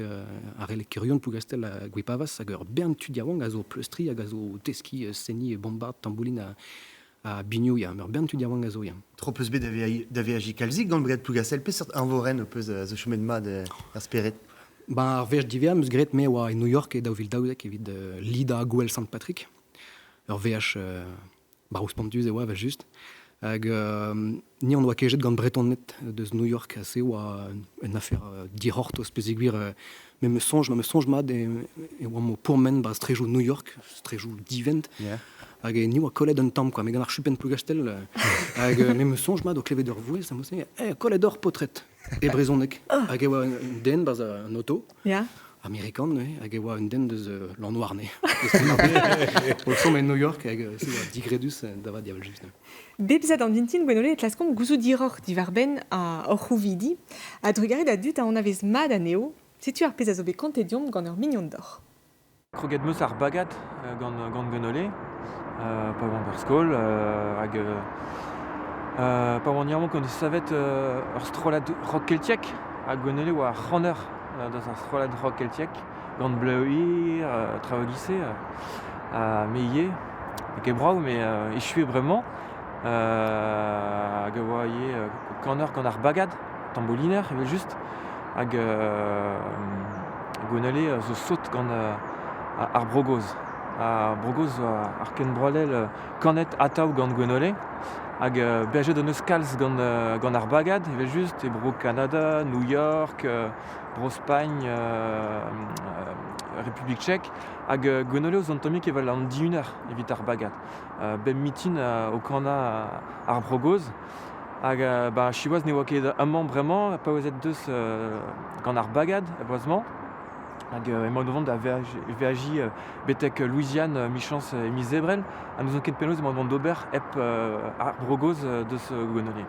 ar releg-Kerion, Plougastel ha Gwipavaz hag ur bern tud yaouank a zo pleustriñ hag a zo teskiñ seniñ bombard, tamboulin ha biniou, ya. Ur bern tud yaouank a zo, ya. Tro peus bet da veajiñ kalzik gant Brigad Plougastel. Peseurt eñvorenn ho peus a zo chomet mat er spered? Ba, ar wech diwezhañ 'm eus graet me a oa e New York e 2012 evit lidañ gouel Sant-Patrick. Ur veaj brav spontus e oa evel-just. Hag ni hon doa kejet gant Bretoned deus New York ha se oa un afer dic'hortoz peogwir me 'm eus soñj, ma 'm eus soñj mat e oamp o pourmen 'ba strejoù New York, strejoù divent. Hag ni oa kollet un tamm quoi, me gant ar chupenn Plougastel. Hag me 'm eus soñj mat o klevet ur vouezh, ha mo-se, eh, kollet oc'h paotred! E brezhoneg. Hag e oa un den 'barzh an oto. Amerikan neuze, hag e oa un den deus Lanouarne. O chom e New York, hag se oa digredus da vat evel-just. Bep zad an vintin Gwenole e klaskomp gouzout hiroc'h diwar-benn hor c'houvidi. A-drugarez da dud a anavez mat anezho, setu ar pezh a zo bet kontet deomp gant ur mignon deoc'h. Kroget 'm eus ar bagad gant gant Gwenole pa oan er skol hag pa oan yaouank on deus savet ur strollad rock keltiek ha Gwenole oa ar c'haner deus ar strollad rock keltiek gant Bleu Hir, traoù e-giz-se ha me ivez. N'eo ket brav met echu eo bremañ hag a oa ivez kaner gant ar bagad, tambouliner evel-just. Hag Gwenole zo sot gant ar Bro-Gozh. Ar Bro-Gozh zo ar kenbroadel kanet atav gant Gwenole. Hag beajet hon eus kalz gant, gant ar bagad, evel-just, e Bro-Kanada, New York, Bro-Spagn, Republik Tchek. Hag Gwenole zo un tammig evel an dihuner evit ar bagad. Bep mitin o kanañ ar Bro-Gozh. Hag ba siwazh ne oa ket amañ bremañ, paouezet deus gant ar bagad bloaz-mañ. Hag emaon o vont da veajiñ betek Louisiane 'michañs e miz Ebrel. Ha n'ouzon ket penaos emaon o vont d'ober hep ar Bro-Gozh deus Gwenole.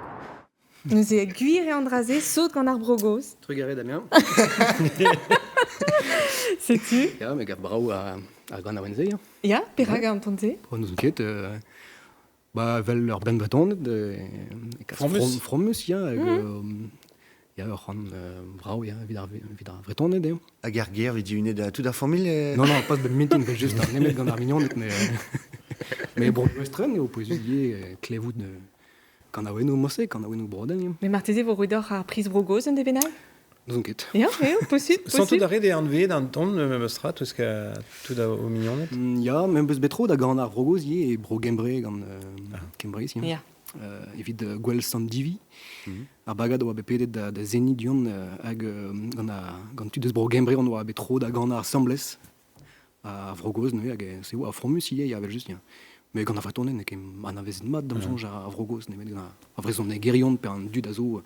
Neuze gwir eo an dra-se, sot gant ar Bro-Gozh. Trugarez Damien. Setu. Ya, me gav brav ar ganaouenn-se. Ya, perak an ton-se? Oh, n'ouzon ket. Ba, evel ur benn bretoned, e kas Fromus. fromus, ya, hag, ya, ur c'hoant brav, ya, evit ar, evit ar Vretoned eo. Hag ar gêr, evit dihunet tout ar familh Non, non, pas bep mintin, evel just, ar nemet gant ar mignoned, mais, mais bon, estren eo pouezus ivez klevout kanaouennoù mosse, kanaouennoù broadel. Ya. Mais marteze vo roet deoc'h ar priz Bro-Gozh un devenal? N'ouzon ket. Ya, eo, possible, Santout possible. a rit e anveet an ton memes tra, tout ce tout o mignoned? Ya, me 'm beus bet tro da ganañ ar Bro-Gozh ivez e Bro-Gembre gant Kembreiz. Ya. Evit gwell Sant-Divi. Ar bagad a oa bet pedet da seniñ du-hont hag gant, gant tud eus Bro-Gembre on oa bet tro da ganañ asambles ar Vro-Gozh neuze hag se oa fromus ivez ya evel-just ya. Mais gant ar Vretoned n'eo ket anavezet mat da'm soñj ar Vro-Gozh nemet gant ar vrezhonegerion pe an dud a zo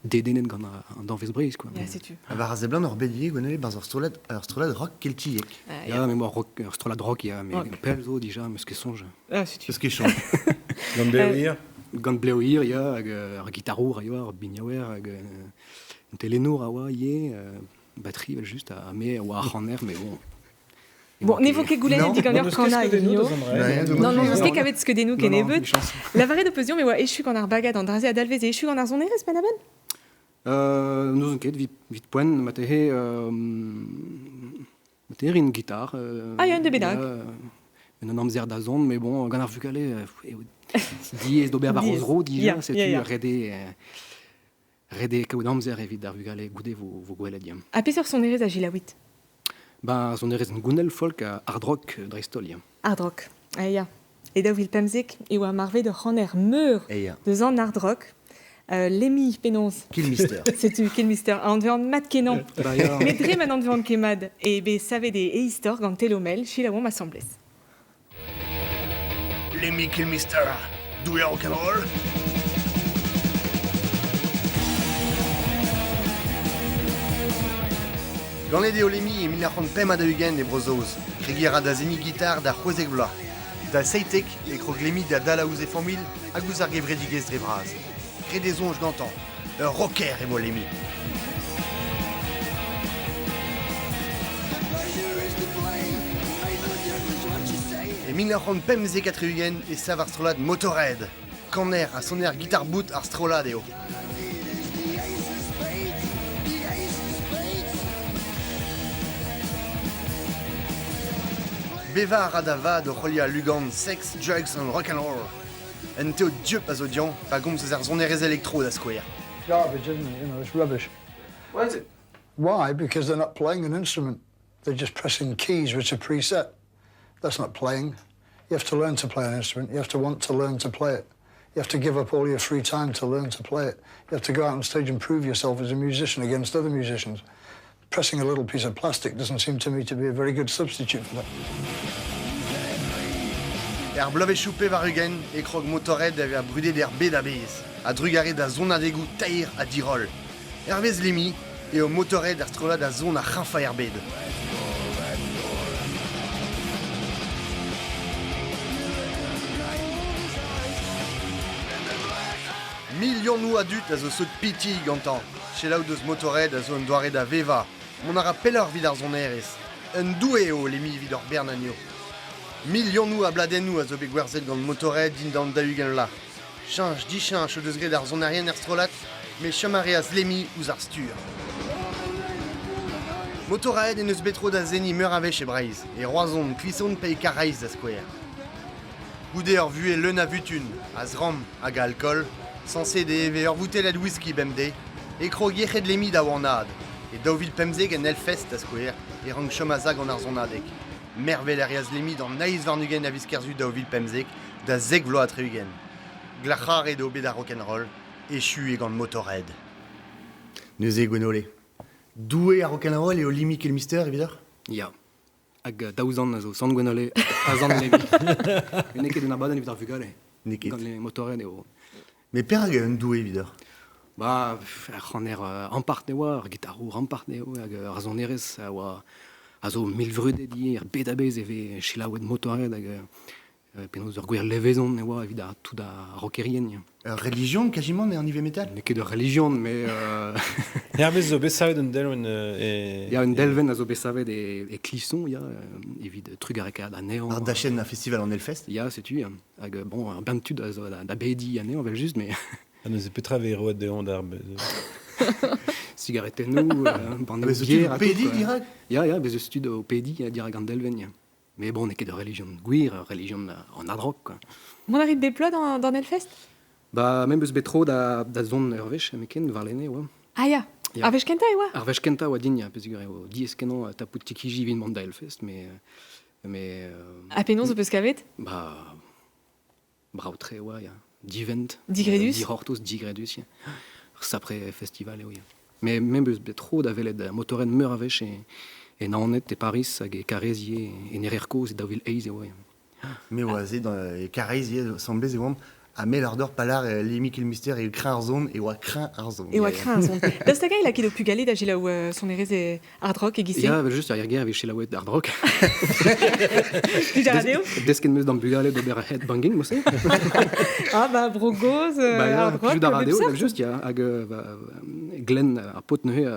dedennet gant an danvez Breizh, quoi. Ya, setu. Ha war a seblant ur bet ivez, Gwenole, barzh ur strollad rock keltiek. Ah, Ya, mais moi, rock, ur strollad rock, ya, mais Rock. pell zo dija, meus ket soñj. Ah, setu. Eus ket soñj. Gant Bleo Hir. Gant Bleo Hir, ya, hag ar gitarour a yoa, ar biniaouer, hag un telenour a oa ivez, batterie, evel just, ha me a oa ar c'haner, mais bon. Bon, ne vo ket goulennet diganeoc'h kana hirio. Non, non, n'eus ket kavet skeudennoù kennebeut. Lavaret ho peus deomp e oa echu gant ar bagad an dra-se a-dalvez e echu gant ar sonerezh penn-a-benn? N'ouzon ket, vit poent, matehe, matehe rin gitar. Ah, ya, un de bennak. Un amzer da zont, mais bon, gant ar vugale, eo diaes d'ober war o zro dija, setu ret eo kaout amzer evit ar vugale goude vo gwelet, ya. Ha peseurt sonerezh a gilaouit? Ba, sonerezh gounel folk ha hard rock dreist-holl, ya. Hard rock, ah, ya. E 2015 e oa marvet ur c'haner meur deus an hard rock. Lemmy penaos. Kilmister. Setu Kilmister, an anvean mat kenañ. Ba, ya. Met dre ma n'anvean ket mat e bet savet e istor gant Telomel, selaouomp asambles. Lemmy Kilmister, doue rock'n'roll. Ganet eo Lemmy e 1945 e Bro-Saoz. Kregiñ a ra da seniñ gitar da c'hwezek vloaz. Da seitek e krog Lemmy da dalañ ouzh e familh hag ouzh ar gevredigezh dre vras. Ret e soñj gantañ. Ur rocker e vo Lemmy. E 1975 e sav ar strollad Motorhead. Kaner ha soner gitar-bout ar strollad eo. Bevañ a ra da vat o c'holiañ lugan Sex, Drugs and Rock'n'Roll. Un teod dieub a zo dezhañ pa gomz eus ar sonerezh elektro da skouer. Garbage, isn't it? You know, it's rubbish. Why is it? Why? Because they're not playing an instrument. They're just pressing keys which are preset. That's not playing. You have to learn to play an instrument. You have to want to learn to play it. You have to give up all your free time to learn to play it. You have to go out on stage and prove yourself as a musician against other musicians. Pressing a little piece of plastic doesn't seem to me to be a very good substitute for that. Er bloavezhioù pevar-ugent e krog Motorhead da vezañ brudet er bed a-bezh, a-drugarez da sonadegoù teir ha diroll. Hervez Lemmy eo Motorhead ar strollad a son ar c'hrañfañ er bed. Milionoù a dud a zo sot pitilh gantañ. Selaou deus Motorhead a zo un doare da vevañ. Mont a ra pelloc'h evit ar sonerezh. Un doue eo Lemmy evit hor bern anezho. Milionoù a bladennoù a zo bet gwerzhet gant Motorhead dindan 40 vloaz. Cheñch dicheñch o deus graet ar sonerien er strollad, met chom a reas Lemmy ouzh ar stur. Motorhead en deus bet tro da seniñ meur a wech e Breizh, e Roazhon, Klison pe e Karaez da skouer. Goude ur vuhez leun a vutun, a zramm hag a alkool, sañset e eve ur voutellad whisky bemdez, e krog yec'hed Lemmy da wanaat. E 2015 en Hellfest da skouer e rank chom a-za gant ar sonadeg. Mervel a reas Lemmy d'an eizh warn-ugent a viz Kerzu 2015 da zek vloaz ha tri-ugent. Glac'haret eo bet ar rock'n'roll, echu eo gant Motorhead. Neuze Gwenole, doue ar rock'n'roll eo Lemmy Kilmister evidoc'h? Ya. Hag daou zant a zo Sant Gwenole ha Sant Lemmy. N'eo ket un abadenn evit ar vugale. N'eo ket. Gant les Motorhead eo. Mais perak eo un doue evidoc'h? Ba, ar c'haner ampart e oa, ar gitarour ampart eo, hag ar sonerezh a oa a zo milvrudet ivez, er bed a-bezh e vez selaouet Motorhead hag penaos ur gwir levezon e oa evit ar tout ar rockerien. Ya. Ur relijion quasiment eo an heavy metal? N'eo ket ur relijion, mais... Hervez zo bet savet un delwenn e... Ya, un delwenn a zo bet savet e Clisson, ya, evit trugarekaat anezhañ. Ar dachenn a festival an Hellfest? Ya, setu, ya. Hag bon, ar bern tud a zo da bediñ anezhañ, evel-just, mais... Ha neuze petra vez roet dezhañ d'ar... Sigaretennoù, banneoù Bez' eus tud bier o ha tout, pediñ quoi. dirak? Ya, ya, bez' eus tud o pediñ dirak an delwenn, ya. Mais bon, n'eo ket ur relijion gwir, ur relijion an hard rock, quoi. Mont a rit bep bloaz d'an Hellfest? Ba, me 'm eus bet tro da zont ur wech, hepken, warlene, oa. Ah ya, Ya. Ar wech kentañ e oa? Ar wech kentañ oa din, ya, peogwir eo diaes-kenañ tapout tikiji evit mont da Hellfest, mais... mais Ha penaos ho peus kavet? Ba, brav-tre oa, ya. Divent. Digredus? Dic'hortoz, digredus, ya. Ur sapre festival eo, ya. Mais me 'm eus bet tro da welet Motorhead meur a wech e Naoned, e Paris hag e Karaez ivez, en Erer-Kozh e 2008 e oa. Me oa aze e Karaez ivez, asambles e oamp. Ha me lar deoc'h pa lar Limik il Mister eo kreñv ar son, e oa kreñv ar son. E oa kreñv ar son. Daoust hag-eñ e lakit ho pugale da selaou sonerezh e hard rock e-giz-se? Ya, evel-just, ar gêr e vez selaouet hard rock. Dija a dezho? Desket 'm eus d'am bugale d'ober headbanging, mod-se. Ah bah, bro gozh, Bah ya, hard rock, plijout a ra bep dezho, seurt. evel-just, ya. Hag bah, Glenn, ar paotr neuze,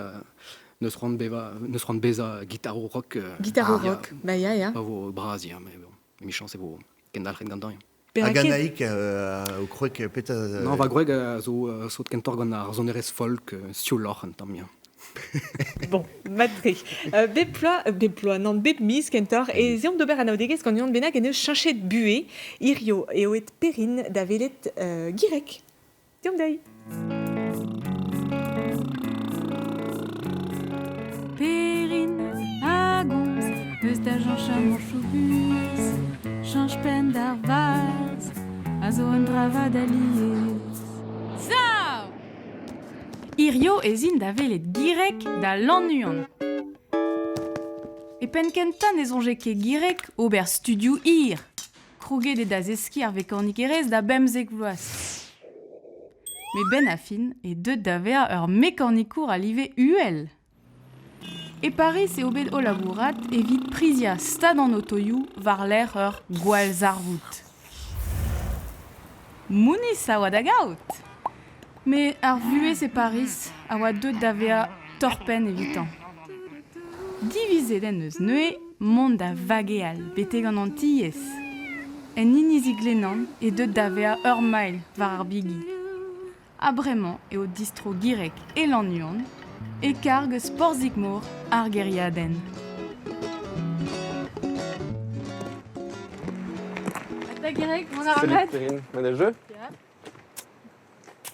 neus c'hoant bevañ, neus c'hoant bezañ gitarour rock. Gitarour rock, bah ya, ya. Pa vo bras, ya, mais bon, emichañs e vo kendalc'het gantañ. Hag Anaïk o kwreg petra... Non, va gwreg a zo sot kentoc'h gant ar sonerezh folk, siouloc'h un tamm, ya. Bon, mat-tre. Bep ploaz, bep ploaz, nann, bep miz kentoc'h, ez eomp d'ober anaoudegezh gant unan bennak en deus cheñchet buhez. Hirio eo aet Perrine da welet Gireg. Deomp dezhi. Perrine a gomz eus da jañchamanchoù buhez, cheñch penn d'ar vazh a zo un dra vat alies. Sav! Hirio ez in da welet Gireg da Lannuon. E penn-kentañ ne soñje ket Gireg ober studioù hir. Kroget eo da zeskiñ ar vekanikerezh da bemzek vloaz. Met 'benn ar fin eo deuet da vezañ ur mekanikour a live uhel. E Pariz eo bet o labourat evit priziañ stad an otoioù war-lerc'h ur gwallzarvoud. Mouniz a oa da gaout! Met ar vuhez e Pariz a oa deuet da vezañ torr-penn evitañ. Divizet en deus neuze mont da vageal betek an Antilhez. En inizi Glenan eo deuet da vezañ ur mailh war ar bigi. Ha bremañ eo distro Gireg e Lannuon, e karg eus porzhig-mor ar gêriadenn. Ta Gireg, mont a ra mat? Salut Perrine, mat al jeu? Ya.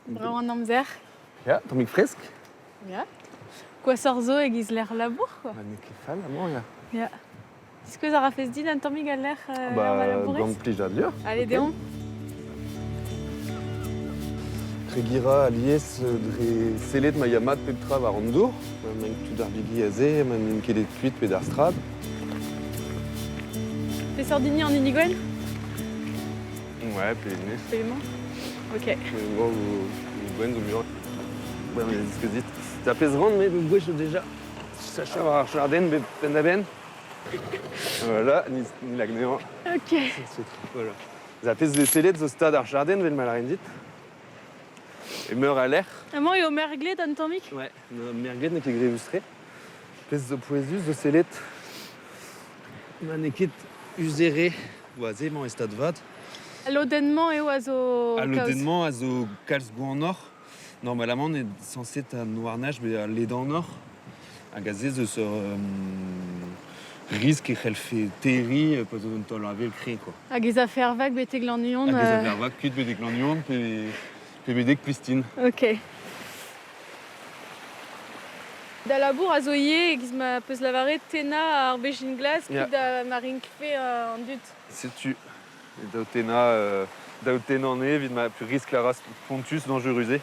Brav an amzer. Ya, tammig fresk. Ya. Gwashoc'h zo e-giz lec'h labour, quoi. Ba n'eo ket fall amañ, ya. Ya. Diskouez a rafes din un tammig al lec'h Ba, ma labourez gant plijadur. Allez, deomp. Kregiñ 'ra alies dre sellet ma ya mat pep tra war an dour. Ma emaint tout ar bigi aze, ma n'int ket aet kuit pe d'ar strad. Peseurt hini an hini gwenn? Ouais, pe hennezh. Pe hemañ? Ok. Hemañ zo gwenn zo muioc'h. Ouais, mais diskouezit. Ça pèse rand, mais gwech déjà. Sachañ war ar chardin bet penn-da-benn. Voilà, ni, ni lag anezhañ. Ok. Voilà. Ça pèse de sellet zo stad ar chardin, vel ma lârin dit. E meur a lec'h. Amañ eo merglet un tammig? Ouais, merglet n'eo ket grevus-tre. Pezh zo pouezus zo sellet ma n'eo ket uzere war-se emañ e stad vat. Al lodenn-mañ eo a zo Al kaoz. lodenn-mañ a zo kalz gwanoc'h. Normalamant eo sañset an houarnaj bezañ ledanoc'h hag aze ez eus ur risk e c'hellfe terriñ pa zo un taol-avel kreñv quoi. Hag ez afe ar vag betek Lannuon? Hag ez afe ar vag kuit betek Lannuon pe, pe betek Plistin. Ok. Da labour a zo ivez, e-giz ma peus lavaret, tennañ ar bezhin glas kuit da ma rinkfe an dud. Setu daou tennañ, daou tennañ anezhe evit ma riskl a ra spontus dañjerus eo.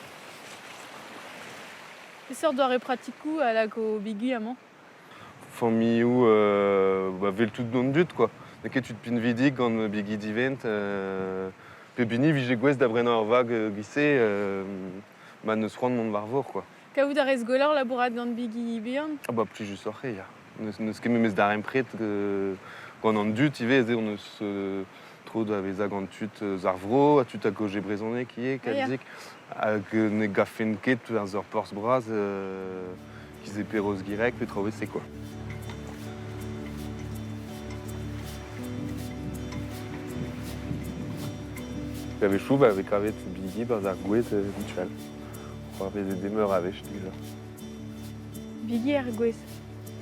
Peseurt doare pratikoù a lak ho bigi amañ? Familhoù ba 'vel tout an dud quoi. N'eo ket tud pinvidik gant bigi divent. Pep hini 'vije gouest da brenañ ur vag giz-se ma n'eus c'hoant mont war vor quoi. Kavout a rez gwelloc'h labourat gant bigi bihan? Ah bah plijusoc'h eo ya. N'eus ket memes darempred gant an dud ivez ez eo hon eus tro da vezañ gant tud eus ar vro ha tud a gaoze brezhoneg ivez kalzik hag ne gavfen ket war ur porzh bras giz e Perroz-Gireg pe traoù evel-se quoi. A-wechoù ba vez kavet bigi 'barzh ar gwez ritual. C'hoarvezet eo meur a wech dija. Bigi er gwez.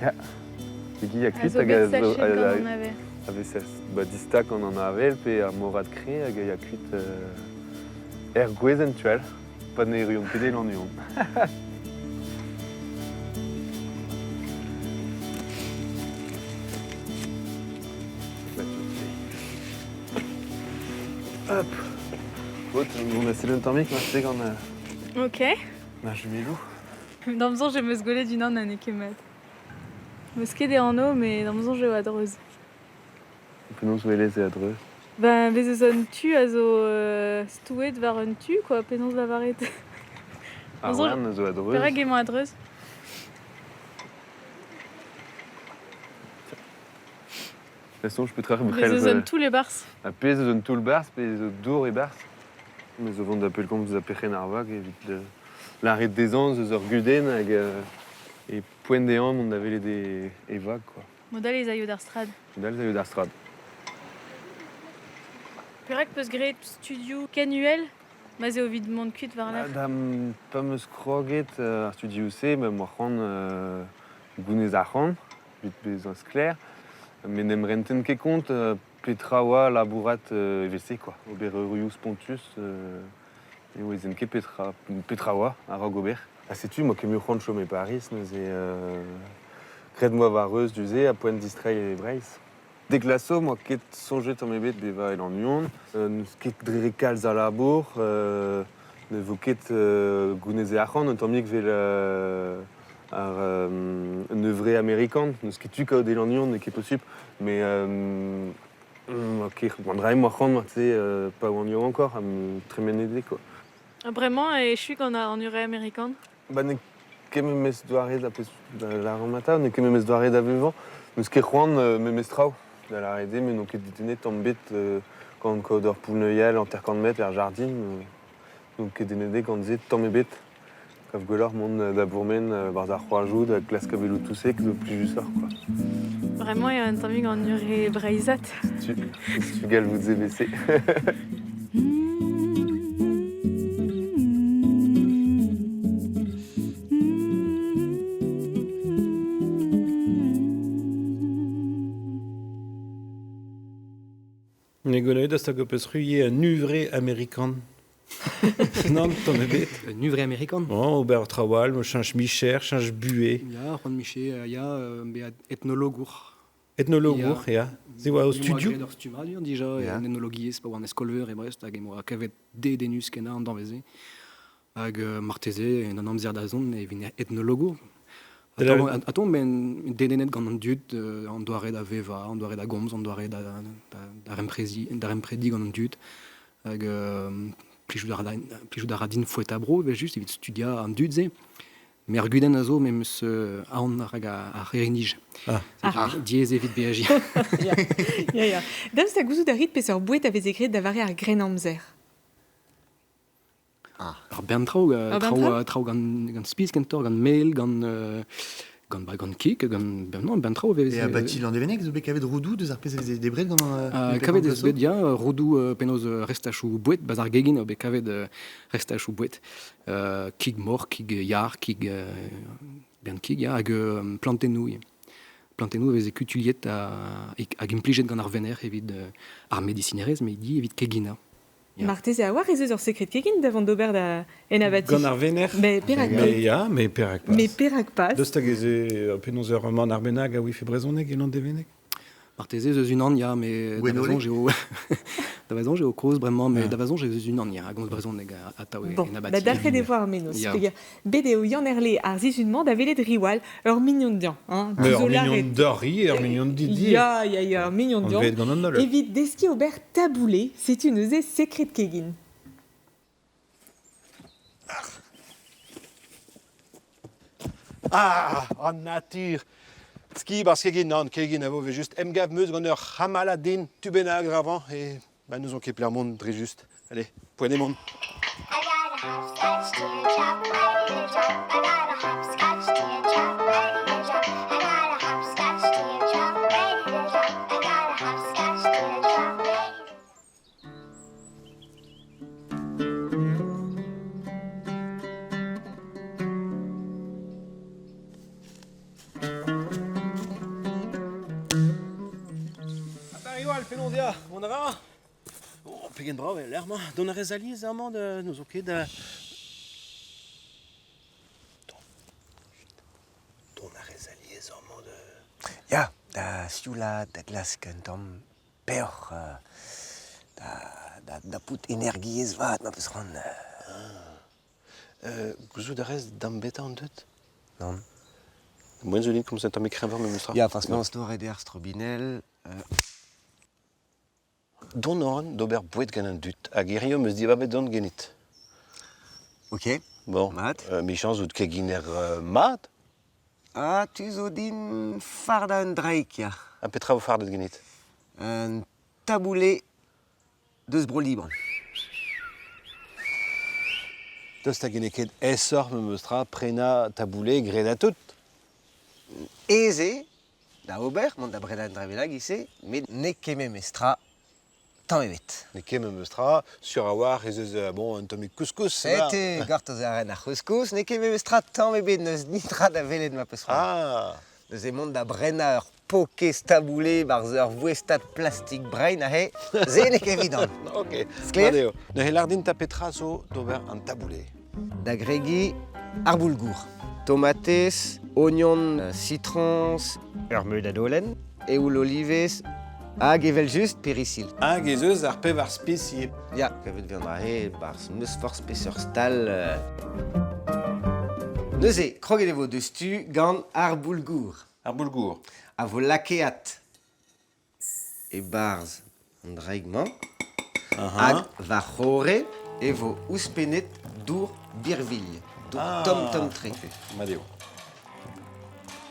Ya. Bigi a A kuit zo hag bet a zo sachet gant an avel. a vez ba, distag gant an avel pe ar morad kreñv hag a ya kuit er gwez en tu all. Pa ne erruont ket e Lannuon. Hop. Bon, on a un tammig marse gant Ok. ma jumelloù. D'am soñj em eus gwelet unan ha n'eo ket mat. M'eus ket e anv, met d'am soñj eo a-dreuz. Penaos 'welez e a-dreuz? Ben, bez eus un tu a zo stouet war un tu, quoi, penaos lavaret. Ar wern a zo a-dreuz. Perak emañ a-dreuz? Da soñj petra Bez eus un toull e-barzh. Ha pezh eus un toull-barzh, pe zo dour e-barzh. Me zo vont da pellgomz da perc'henn ar vag evit lâret dezhañ eus ur gudenn hag e poent dezhañ mont da welet e vag quoi. Mod-all ez aio d'ar strad. Mod-all ez aio d'ar strad. Perak 'peus graet studioù ken uhel ma'z eo evit mont kuit war-lerc'h? Da pa 'm eus kroget ar studioù-se, ma 'm boa c'hoant gounez arc'hant evit bezañ sklaer. Met n'em renten ket kont petra oa labourat evel-se quoi. Ober eurioù spontus ne ouezen ket petra, petra oa a-raok ober. Ha setu, 'moa ket mui c'hoant chom e Pariz neuze graet 'm boa war reuz du-se ha poent distreiñ e Breizh. Dek laso 'moa ket soñjet tamm ebet bevañ e Lannuon. N'eus ket dre kalz a labour, ne vo ket gounezet arc'hant un tammig 'vel ar un euvre amerikan. N'eus ket tu kaout e Lannuon, n'eo ket posupl. Mais ok, an dra emañ c'hoant marteze pa oan yaouank encore, tremenet eo quoi. Bremañ e echu gant an ure amerikan? Ba n'eo ket memes doare da pezh da lâran atav, n'eo ket memes doare da vevañ. N'eus ket c'hoant memes traoù. Da lâret eo, me n'on ket dedennet tamm ebet gant kaout ur poull-neuial hanter-kant metr er jardin. N'on ket dedennet gant se tamm ebet. Kav gwelloc'h mont da bourmen barzh ar c'hoajoù da glask aveloù-touseg zo plijusoc'h quoi. Bremañ eo un tammig an ure breizhat. Setu, setu galvoud ZBC. Ne gwelet da hag peus c'hwi un huñvre amerikan. Nann, tamm ebet. Un huñvre amerikan? Oh, ober traoù all, cheñch micher, cheñch buhez. Ya, c'hoant micher, ya, bezañ etnologour. Etnologour, ya. Se oa o studio? Ur stummadur dija, en etnologiezh pa oan e skol-veur e Brest hag em boa kavet dedennus-kenañ an danvez-se. Hag marteze en an amzer da zont e vin etnologour. Atav ben dedennet gant an dud, an doare da vevañ, an doare da gomz, an doare da daremprediñ gant an dud. Hag plijout a ra din foetañ bro evel-just evit studiañ an dud-se. Met ar gudenn a zo me 'm eus aon rak ar c'hirri-nij. Ah. Diaes evit beajiñ. Ya, ya. Daoust ha gouzout a rit peseurt boued a veze graet da vare ar Grennamzer? Ar bern traoù, traoù, traoù gant, gant spis kentoc'h, gant mel, gant, gant, ba, gant kig, gant, ben non, bern traoù. E abati Landevenneg zo bet kavet roudoù deus ar pezh a veze debret gant an Kavet ez bet, ya, roudoù penaos restachoù boued, bas ar gegin eo bet kavet restachoù boued. Kig moc'h, kig yar, kig, bern kig, ya, hag plantennoù. Plantennoù a veze kutuilhet hag implijet gant ar venec'h evit ar medisinerezh, met ivez evit keginañ. Marteze a-walc'h ez eus ur sekred kegin da vont d'ober da en abati. Gant ar venec'h. Mais perak Mais ya, mais perak pas. Mais perak pas. Daoust hag ez eo penaos ur romant arbennak a ouife brezhoneg e Landevenneg? Marteze ez eus unan, ya, mais da va soñj eo da va soñj eo kozh bremañ, mais da va soñj ez eus unan, ya, a gomz brezhoneg atav Bon, en abati. Ba dalc'het e vo ar mennozh. Peogwir bet eo Yann Herle ar sizhun-mañ da welet Riwal, ur mignon dezhañ. Hein, Mais ur mignon d'Henri, ur mignon Didier. Ya, ya, ya, ur mignon dezhañ. Anvet gant an holl. Evit deskiñ ober taboulé, setu neuze sekred kegin. Ah, an natur! Ski barzh kegin, nann, kegin a vo just emgav 'm eus gant ur c'hamalad din, tu bennak avant, e Bah n'ouzon ket pelec'h mont dre just. Allez, poent eo mont. Riwal, penaos ya Mont a ra Oh, pegen brav eo lec'h-mañ. Dont a rez alies amañ da n'ouzon ket da... Dont a rez alies amañ da... Ya, da sioulaat, da glask un tamm peoc'h, da, da, da pout energiezh vat ma peus c'hoant. Gouzout a rez dam beta an deut? Nann. Moaien zo din komz un tammig kreñvoc'h memestra. Ya, parce que penaos torret eo ar strobinell. Dont a ran d'ober boued gant an dud hag hiziv 'm eus dibabet dont ganit. Ok. Bon, Mat. Michañs out keginer mat. Ah, tu zo din fardañ un draig, ya. Ha petra vo fardet ganit? Un taboulé deus Bro-Liban. Daoust hag n'eo ket aesoc'h memes tra prenañ taboulé graet ha tout? Aes eo da ober, mont da brenañ un dra bennak ivez, met n'eo ket memes tra tamm ebet. N'eo ket memes tra, sur a-walc'h ez eus bon, un tammig couscous. Sete, gortoz a ren ar c'houskous, n'eo ket memes tra tamm ebet, n'eus netra da welet ma peus c'hoant. Ah. Neuze mont da brenañ ur pokez taboulé barzh ur voestad plastik brein aze, se n'eo ket evidon. Ok, Sklaer? mat eo. Neuze lâr din 'ta petra zo d'ober an taboulé. Da gregiñ ar boulgour. Tomatez, ognon, sitroñs, ur meud a dolenn, eoul olivez hag evel-just perisilh. Hag ez eus ar pevar spis ivez. Ya, kavet vez an dra-se 'barzh n'eus forzh peseurt stal. Neuze, kroget e vo deus-tu gant ar boulgour. Ar boulgour. A vo lakeat e-barzh an draig-mañ hag war c'horre e vo ouzhpennet dour birvilh, dour Ah, tomm-tomm-tre. ok, mat eo.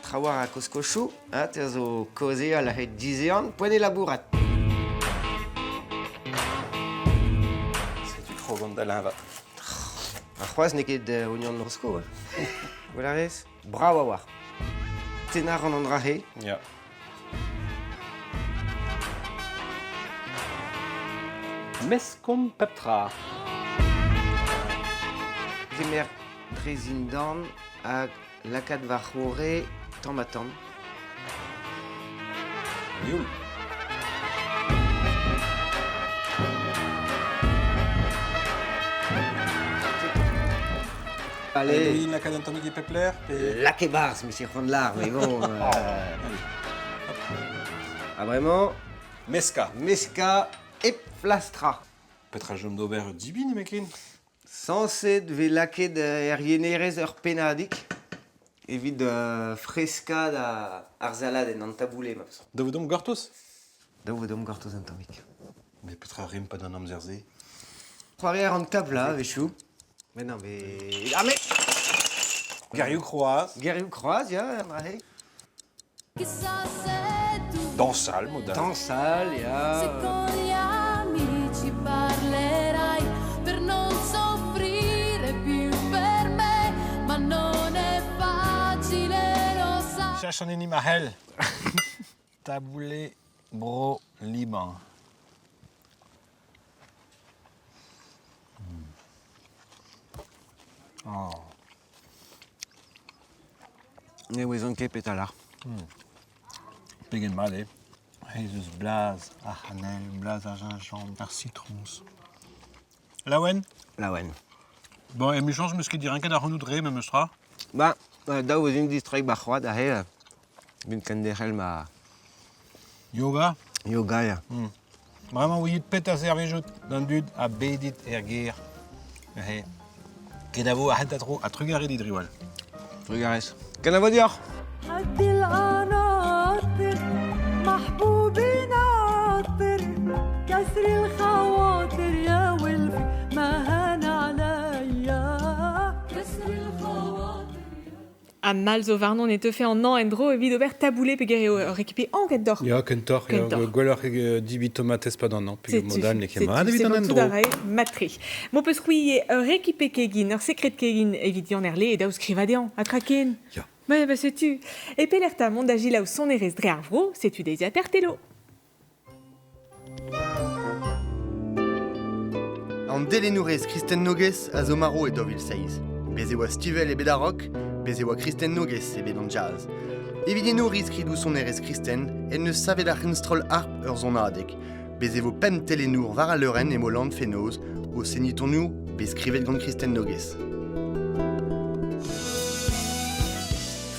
Trawalc'h a koskochoù, ha te a zo kaozeal a-hed dizehan, poent eo labourat. Setu krog on da leñvat. Ha c'hoazh n'eo ket ognon Rosko. Hein. Gwell a rez? Brav a-walc'h. Tennañ a ran an dra-se. Ya. Meskomp pep tra. Kemer dre zindan hag lakaat war c'horre tamm-ha-tamm. Youl. Allez. Lakaat un tammig e pep lec'h pe... Lak e-barzh, monsieur c'hoant lar, mais bon... Ah vraiment Meska. Meska hep flastrañ. Petra chom d'ober dibin nemetken? Sañset 'vez lakaet er yenerez ur pennadig evit freskaat ar saladenn, an taboulé ma peus. Dav eo deomp gortoz? Dav eo deomp gortoz un tammig. Mais petra rimp pad an amzer-se? C'hoari a ran tabla a-wechoù. Mais non, mais... Ah mais Gerioù kroaz. Gerioù kroaz, ya, an dra-se. Dañsal, mod all. Dañsal, ya. Se con gli amici parlerai per non soffrire più per me, ma non è facile, lo sai. Cheñch an hini ma c'hell. Taboulé bro Liban. Oh. Ne ouezan ket petra lar. Pegen mat eo. Ez eus blaz ar c'hanell, blaz ar gingembre, ar sitroñs. Laouen? Laouen. Bon, emichañs 'meus ket direnket ac'hanout re memes tra. Ba, dav eus un distreiñ ba c'hoad aze, evit kenderc'hel ma... Yoga? Yoga, ya. Bremañ ouiit petra servijout d'an dud a bedit er gêr. Neuze, kenavo ar c'hentañ tro ha trugarez dit, Riwal. Trugarez. Kenavo deoc'h! Ha mall zo warnon e teufe an hañv en-dro evit ober taboulé peogwir eo ur rekipe anket deoc'h. Ya, kentoc'h, ya, Kentoc'h. gwelloc'h eo dibi tomatez pad an hañv, peogwir Setu, mod all n'eo ket mat setu, evit c'est an bon tout endro. a rae mat-tre. M'ho peus c'hwi ur rekipe kegin, ur sekred kegin evit Yann Herle e daou skrivañ dezhañ, ha tra ken. Ya. Ouais, bah setu. E pelec'h 'ta mont da selaou sonerezh dre ar vro, setu deiziataer Telo. An delennourez Kristen Nogues a zo marv e 2007. Bez' e oa Stivell ebet a-raok, bez' e oa Kristen Nogues ebet an jazz. Evit enoriñ skridoù sonerezh kristen en deus savet ar c'henstroll harp ur sonadeg. Bez' e vo pemp telennour war al leurenn e Moland fenoz o seniñ tonioù bet skrivet gant Kristen Nogues.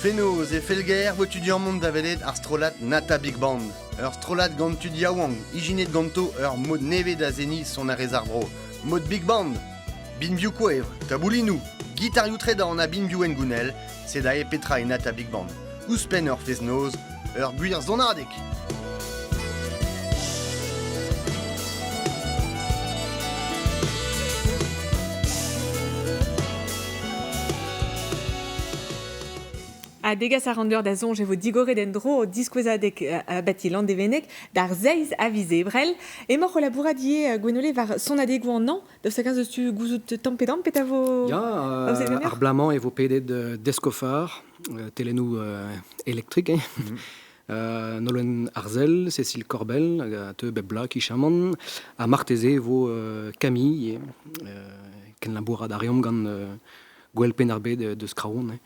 Fenoz e Felger vo tu mont da welet ar strollad Nata Big Band. Ur strollad gant tud yaouank, ijinet ganto ur mod nevez da seniñ sonerezh ar vro. Mod Big Band! Binvioù kouevr, taboulinoù, gitarioù tredan ha binvioù hengounel, sed aze petra eo Nata Big Band. Ouzhpenn ur fest-noz, ur gwir sonadeg! Ha degas a ran deoc'h da soñj e vo digoret en-dro diskouezadeg abati Landevenneg d'ar seizh a viz Ebrel. Emaoc'h o labourat ivez, Gwenole, war sonadegoù an hañv. Daoust hag-eñ eus tu gouzout tamm pe damm petra vo Ya, ar bloaz-mañ e vo pedet Deskofar, telennoù elektrik, hein. Nolwenn Arzel, Cécile Corbel, hag a teu bep bloaz kichamant, ha marteze e vo Camille, kenlabourat a reomp gant Gwell Penn-ar-Bed deus Kraon. Hein.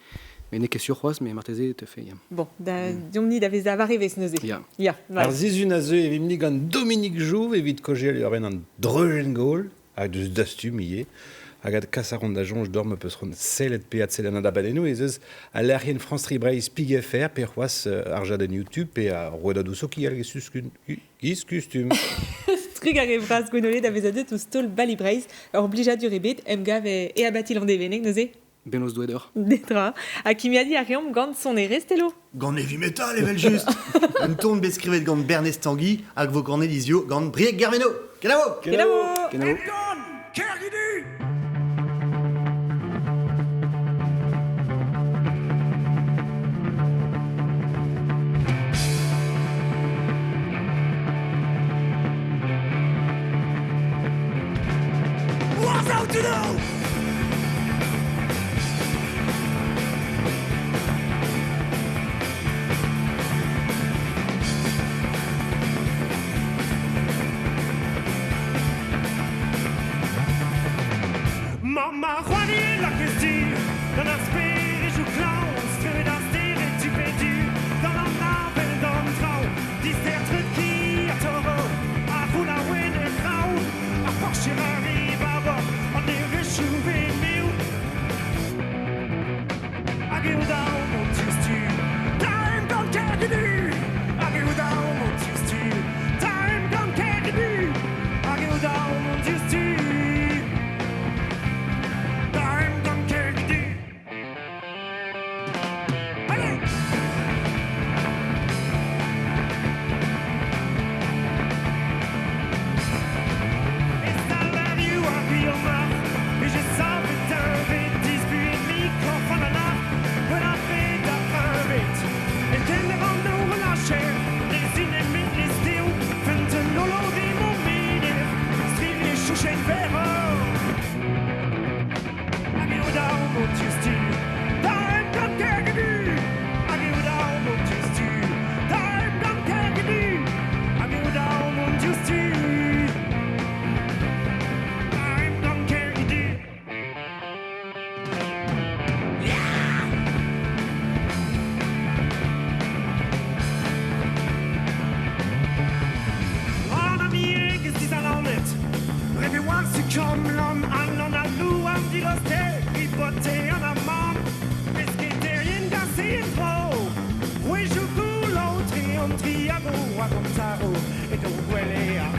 Mais n'eo ket sur c'hoazh, mais marteze e teufe. Ya. Bon, da, deomp-ni da vezañ war evezh neuze. Ya. Ya, Ar sizhun a zeu e vimp-ni gant Dominique Jouve evit kaozeal diwar-benn an dreujenn-gaol hag deus dastum ivez. Hag adkas a ran da soñj deoc'h ma peus c'hoant sellet pe adsellet an abadennoù ez eus al lec'hienn France Tri Breizh Pig FR pe c'hoazh ar jadenn YouTube pe ar rouedadoù sokial giz kustum. Trugarez vras Gwenole da vezañ deuet ouzh taol Bali Breizh. Ur blijadur ebet emgav e abati Landevenneg neuze. Bennozh Doue deoc'h. Netra. Ha kimiadiñ a reomp gant sonerezh Telo. Gant heavy metal evel-just. Un ton bet skrivet gant Bernez Tanguy hag vo ganet hiziv gant Brieg Guerveno. Kenavo! Kenavo! Kenavo! Kergidu! What's out to do? Mamm a c'hoari lakez du gant ar sperejoù klañv Strevet ar stered tu pe du gant an avel d'an traoñ Dister treut ki ha toro a c'houlaouenn er c'hraou Ar porcher a re babor an devezhioù vemeoù Hag eo dav mont diouzhtu da emgann Kergudu Hag eo dav mont diouzhtu da emgann Kergudu Hag eo dav mont diouzhtu da emgann Kergudu Allez! E salarioù ar Guillaume Vije savet deñved dispuet korf an anaf Gant ar bed ar preñved E kemer an nor lacher Ne zinemet ne stev Fent un holo mo meder Strilh e chouchenn verroc'h Hag eo dav mont diouzhtu Da emgann Kergudu Hag eo dav mont diouzhtu Da emgann Kergudu Hag eo dav mont diouzhtu Da emgann Kergudu An amiegez dizalanet Ret e oa sukom lan an an al louarn diloste Ripote an amann Pesketerien gase en-dro Rouezhioù goullo tre an tri hag o hag an taro Edo gwele ar